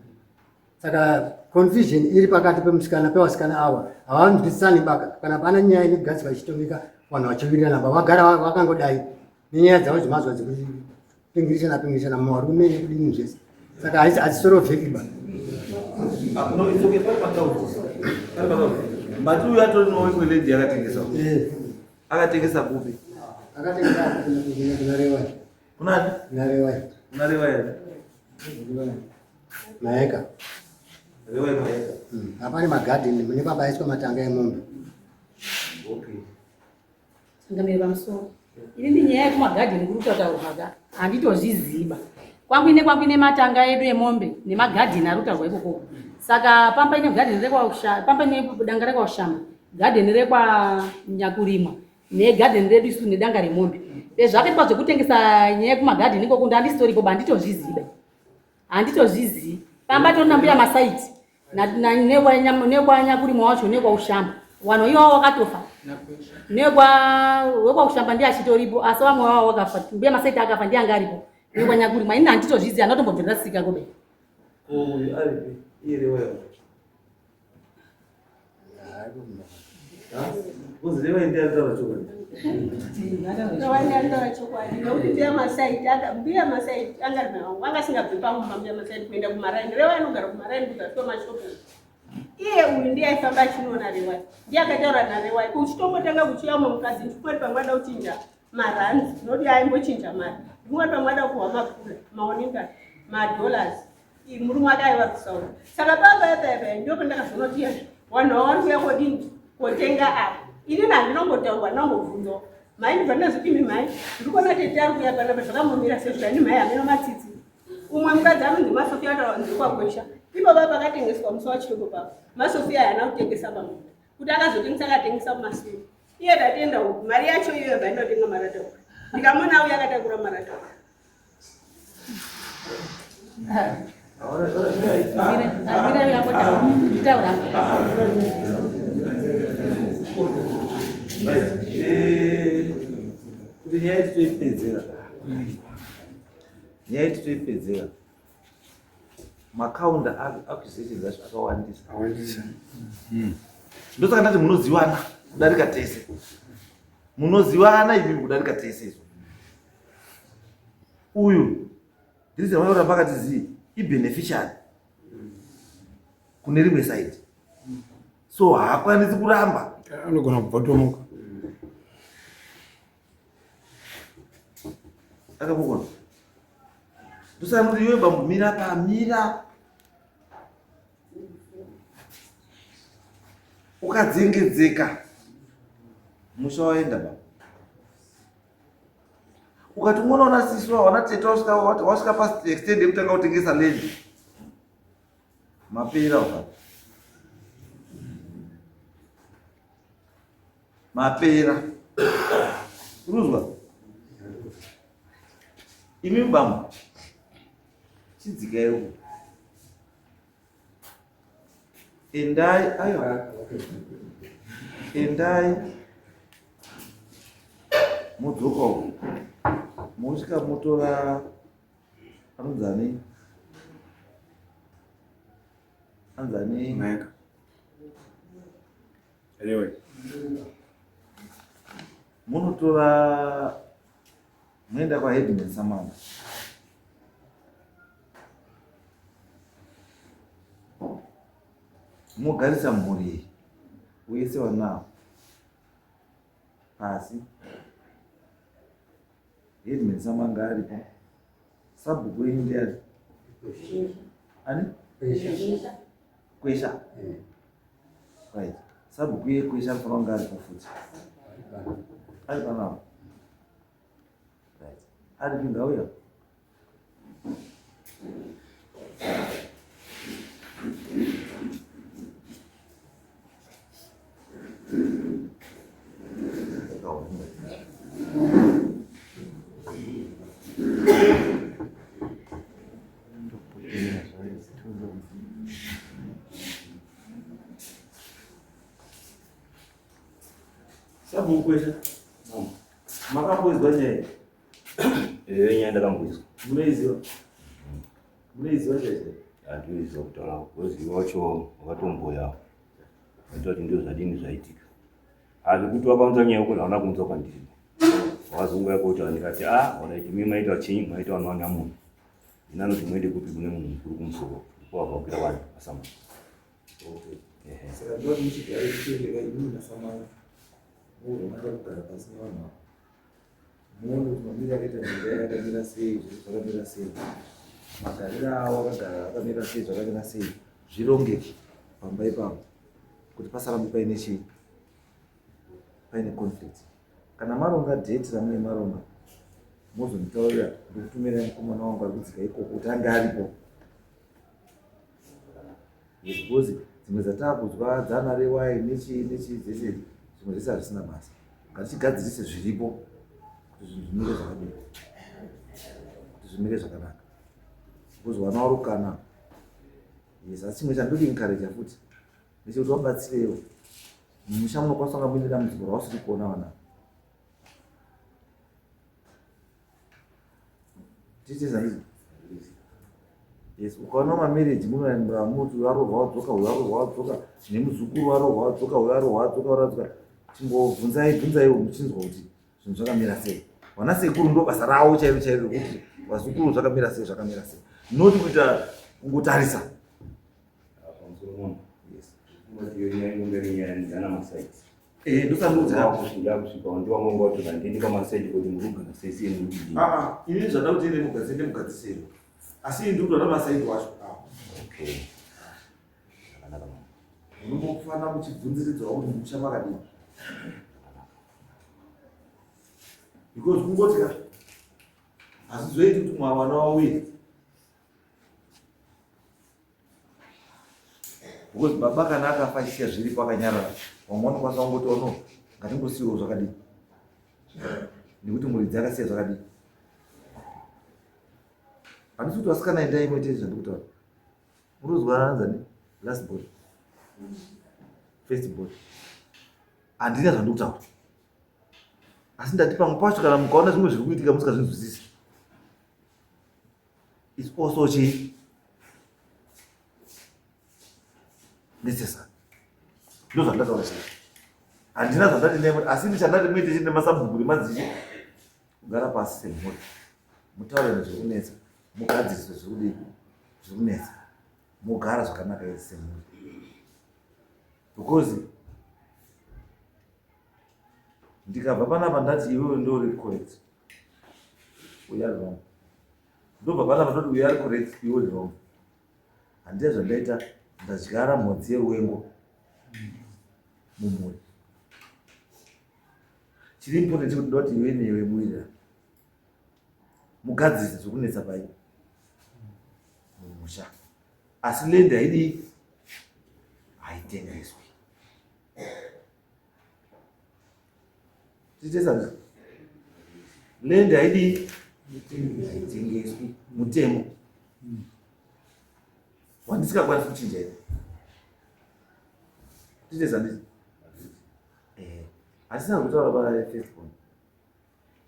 Speaker 7: Saka confusion iri pakati pemusikana pevasikana ava havanzwisisani baka kana pana nyaya inogadzirwa ichitongeka vanhu vachiwirirana ba vagara vakangodai nenyaya dzavo dzemazuva dzekuti pingirishana pingirishana muvarume nekudini zvese saka hadzisorovheki ba
Speaker 2: ah, no, it's okay. Pari pakaudzwa. But uyu atori noimwe lady yakatengesa. Eh. Akatengesa kupi?
Speaker 7: Akatengesa kuna Rewai.
Speaker 2: Kunani?
Speaker 7: Kuna Rewai.
Speaker 2: Kuna Rewai.
Speaker 7: Maeka.
Speaker 2: Rewai Maeka.
Speaker 7: Hapane magadheni mune pabaiswa matanga emombe.
Speaker 2: Okay.
Speaker 4: Changamire pamusoro. Ini nyaya yekumagadheni kuri kutaurwa ka handitozviziva. Kwangu ine kwangu ine matanga edu emombe nemagadheni ari kutaurwa ikoko. Saka pamba ine gadheni rekwa pamba ine danga rekwaUshamba, gadheni rekwaNyakurimwa negadheni redu isu nedanga remombe. Zvakaitwa zvekutengesa nyaya yekumagadheni ikoko ndandisitoripo ba handitozviziva. Handitozvizivi. Pamba torina mbuya masaiti. Nekwanyakurimwa wacho nekwaushamba vanhu iwawo wakatofa nekwa wekwaushamba ndiye achitoripo asi vamwe wavo wakafa mbuya masaiti akafa ndiye anga aripo nekwanyakurimwa ini handitozvizivi handatombobvira sika kobe
Speaker 2: uyu aripi iye rewayo
Speaker 1: Chokwadi nekuti mbuya Masaiti mbuya Masaiti anga asingabvi pamumba mbuya Masaiti kuenda kumaraini Rewai anogara kumaraini kuzasi kwemashopu iye uyu ndiye aifamba achinoona Rewai ndiye akataura naRewai kuchitombotanga kuchiuya umwe mukadzi ndikungati pamwe ada kuchinja marands noti aimbochinja mari ndikungati pamwe ada kupuhwa mapula maoninga madollars murume wake aiva kusaura saka papa papa ndipo pandakazoona kuti yazve vanhu ava vari kuuya kodini kotenga apa inini handinongotaurwa ndinongobvunzawo mhai ndibva ndazoti imi mhai ndiri kuona tete ari kuuya panapa zvakambomira sei zvikani mhai hameno matsitsi umwe mukadzi anonzi masofia ataura ndiri kwagwesha ipo papa pakatengeswa musi wachitoko papa masofia haana kutengesa pamunda kuti akazotengesa akatengesa mumasure iye tatenda uku mari yacho iyoyo bva indotenga marata uku ndikamona auya akatakura marata uku
Speaker 2: Kuti nyaya titoipedzera nyaya titoipedzera makaunda accusations acho akawandisa
Speaker 6: awandisa
Speaker 2: ndosaka ndati munoziwana kudarika tese munozivana imi kudarika tese izvo. Uyu ndirizi vanoramba akati zii ibeneficiary kune rimwe side, so haakwanisi kuramba.
Speaker 6: Anogona kubvotomoka.
Speaker 2: Akabokona ndosaka kuti iwe bambo mira pamira ukadzengedzeka musha waenda baba. Ukati mwana una sisi wana tete wasvika past extend yekutanga kutengesa land, mapera ukati mapera uruzwa. Imi bambo chidzikai uko, endai, aiwa, endai modzoka uko, mosvika motora anonzani anzani.
Speaker 6: Maeka. Anyway.
Speaker 2: Munotora munoenda kwaheadman Samanga, mogarisa mhuri iyi wese wanawo pasi. Headman Samanga aripo, sabhuku wenyu ndiani? Ani? Kwesha, right. Sabhuku yeKwesha anofanira kunge aripo futi, ari panapa, right? Aripi? Ngauya. Sabhuku Kwesha, makamboizwa nyaya?
Speaker 8: Eyo nyaya ndakamboizwa.
Speaker 2: Munoiziva? Munoiziva chaizvo?
Speaker 8: Handinoiziva kutaura, weziva wacho wakatomboya vaita kuti ndio zvadini zvaitika. Asi kuti wakaunza nyaya uko hauna kuunza kwandiri, wakazongouya kotaura ndikati a alright, mi maita chii, maita vanowana munhu ina anoti muende kupi kune munhu mukuru kumusoro, ndipo wabva kukwira vanhu pasama.
Speaker 2: Okay. Saka ndoti muchigare tichiendeka imimi naSamanga, muromanga kugara pasi nevanhu ava, muone kuti mamiri akaita nyika yakamira sei, zvinhu zvakamira sei, magariro avo akagara akamira sei, zvakamira sei, zvirongeke pamba ipapo kuti pasarambe paine chii, paine conflict. Kana maronga date ramunenge maronga, mozonditaurira, ndikutumirai mukomana wangu ari kudzika ikoko kuti ange aripo. Yes, because dzimwe dzatakudzwa dzana rewai nechii nechii dzese, zvimwe zvese hazvisina basa. Ngatichigadzirise zviripo kuti zvinhu zvimire zvakadii, kuti zvimire zvakanaka, because vana varukana. Yes, asi chimwe chandiri encourage futi ndechekuti vabatsirewo mumusha. Munokwanisa kunga muine dambudziko rausiri kuona vana tichizaizi. Yes, ukaona mamarriage munoendera muti uyu arohwa wadzoka, uyu arohwa wadzoka, nemuzukuru arohwa wadzoka, uyu arohwa wadzoka, uyu adzoka, chimbobvunzai bvunzaiwo muchinzwa kuti zvinhu zvakamira sei. Vana sekuru ndo basa ravo chairo chairo rekuti vazukuru zvakamira sei, zvakamira sei, not kuita kungotarisa. Yes.
Speaker 8: Iyo nyaya inongari nyaya dzana masaiti.
Speaker 2: Eh, ndosandudza.
Speaker 8: Ndakusvika ndiwamwe kuti handiendi pamasaiti kuti muri kugara sei sei, muri kudii.
Speaker 2: Ah, ini zvada kuti ende mugadzise, ndemugadzisero, asi ini ndikutoda masaiti wacho.
Speaker 8: Okay, zvakanaka mama.
Speaker 2: Unombofanira kuchibvunziridzwawo kuti musha makadii, because kungoti ka hazvizoiti kuti mwana wauye, because baba kana akafa achisiya zviripo akanyarara, vamwe vanokwanisa kungoti ono ngatingosiyiwo zvakadii nekuti muridzi akasiya zvakadii. Handisi kuti vasikana endai muite zvandikutaura. Muruzwa anzani last born, first born, handina zvandikutaura, asi ndati pamwe pacho kana mukaona zvimwe zviri kuitika musikazvinzwisisi, it's also chii necessary. Ndo zvandataura chii, handina zvandati ndai, asi ndichandati muite chii nemasabhuku nemadzishe, kugara pasi semhuri. Mutaure nezvekunetsa, mugadzirise zvekudii zvekunetsa, mogara zvakanaka isi semhuri. Because ndikabva panapa ndati iwewe ndori correct, we are wrong. Ndobva panapa ndoti we are correct, iwe uri wrong. Handiya zvandaita, ndadyara mhodzi yeruwengo mumhuri. Chiri important chekuti ndoti iwe newe muwirirane, mugadzirise zvekunetsa pai mumusha. Asi land haidii, haitengeswi. Titesa land haidii, haitengeswi, mutemo wandisingakwanisi kuchinja ini. Titesa nditi hatisina kutaura pa first one.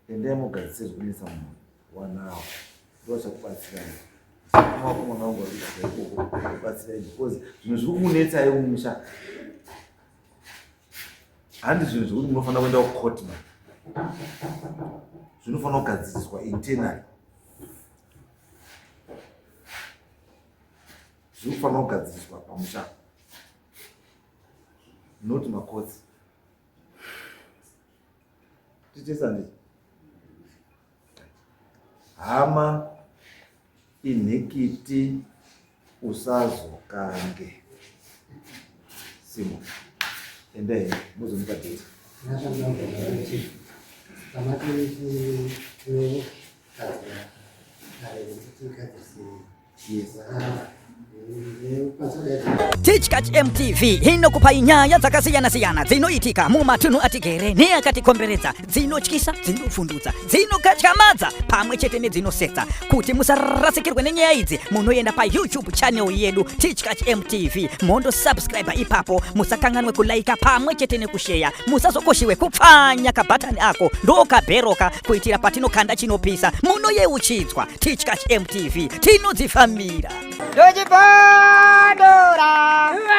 Speaker 2: Endai mugadzise zvekunetsa munhu wanawo, ndovachakubatsirai. Vakomana vangu vari kugara ikoko kubatsirai, because zvinhu zviri kukunetsai mumusha handi zvinhu zvekuti munofanira kuenda kucourt ma, zvinofanira kugadziriswa internally, zviri kufanira kugadziriswa pamusha, not makotsi. Titesa nditi hama inhikiti usazokange simo. Endai muzomupa date.
Speaker 9: Tichkach MTV inokupai nyaya dzakasiyana-siyana dzinoitika mumatunhu atigere neakatikomberedza, dzinotyisa, dzinovhundutsa, dzinokatyamadza pamwe chete nedzinosetsa. Kuti musarasikirwe nenyaya idzi, munoenda paYouTube channel yedu Tichkach MTV, mondo subscribe ipapo. Musakanganwe kulaika pamwe chete nekusheya. Musazokoshiwe kupfanya kabhatani ako ndokabheroka, kuitira patinokanda chinopisa munoyeuchidzwa. Tichkach MTV, tinodzifambira.
Speaker 10: Ndochibondora,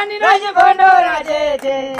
Speaker 10: ndochibondora tete.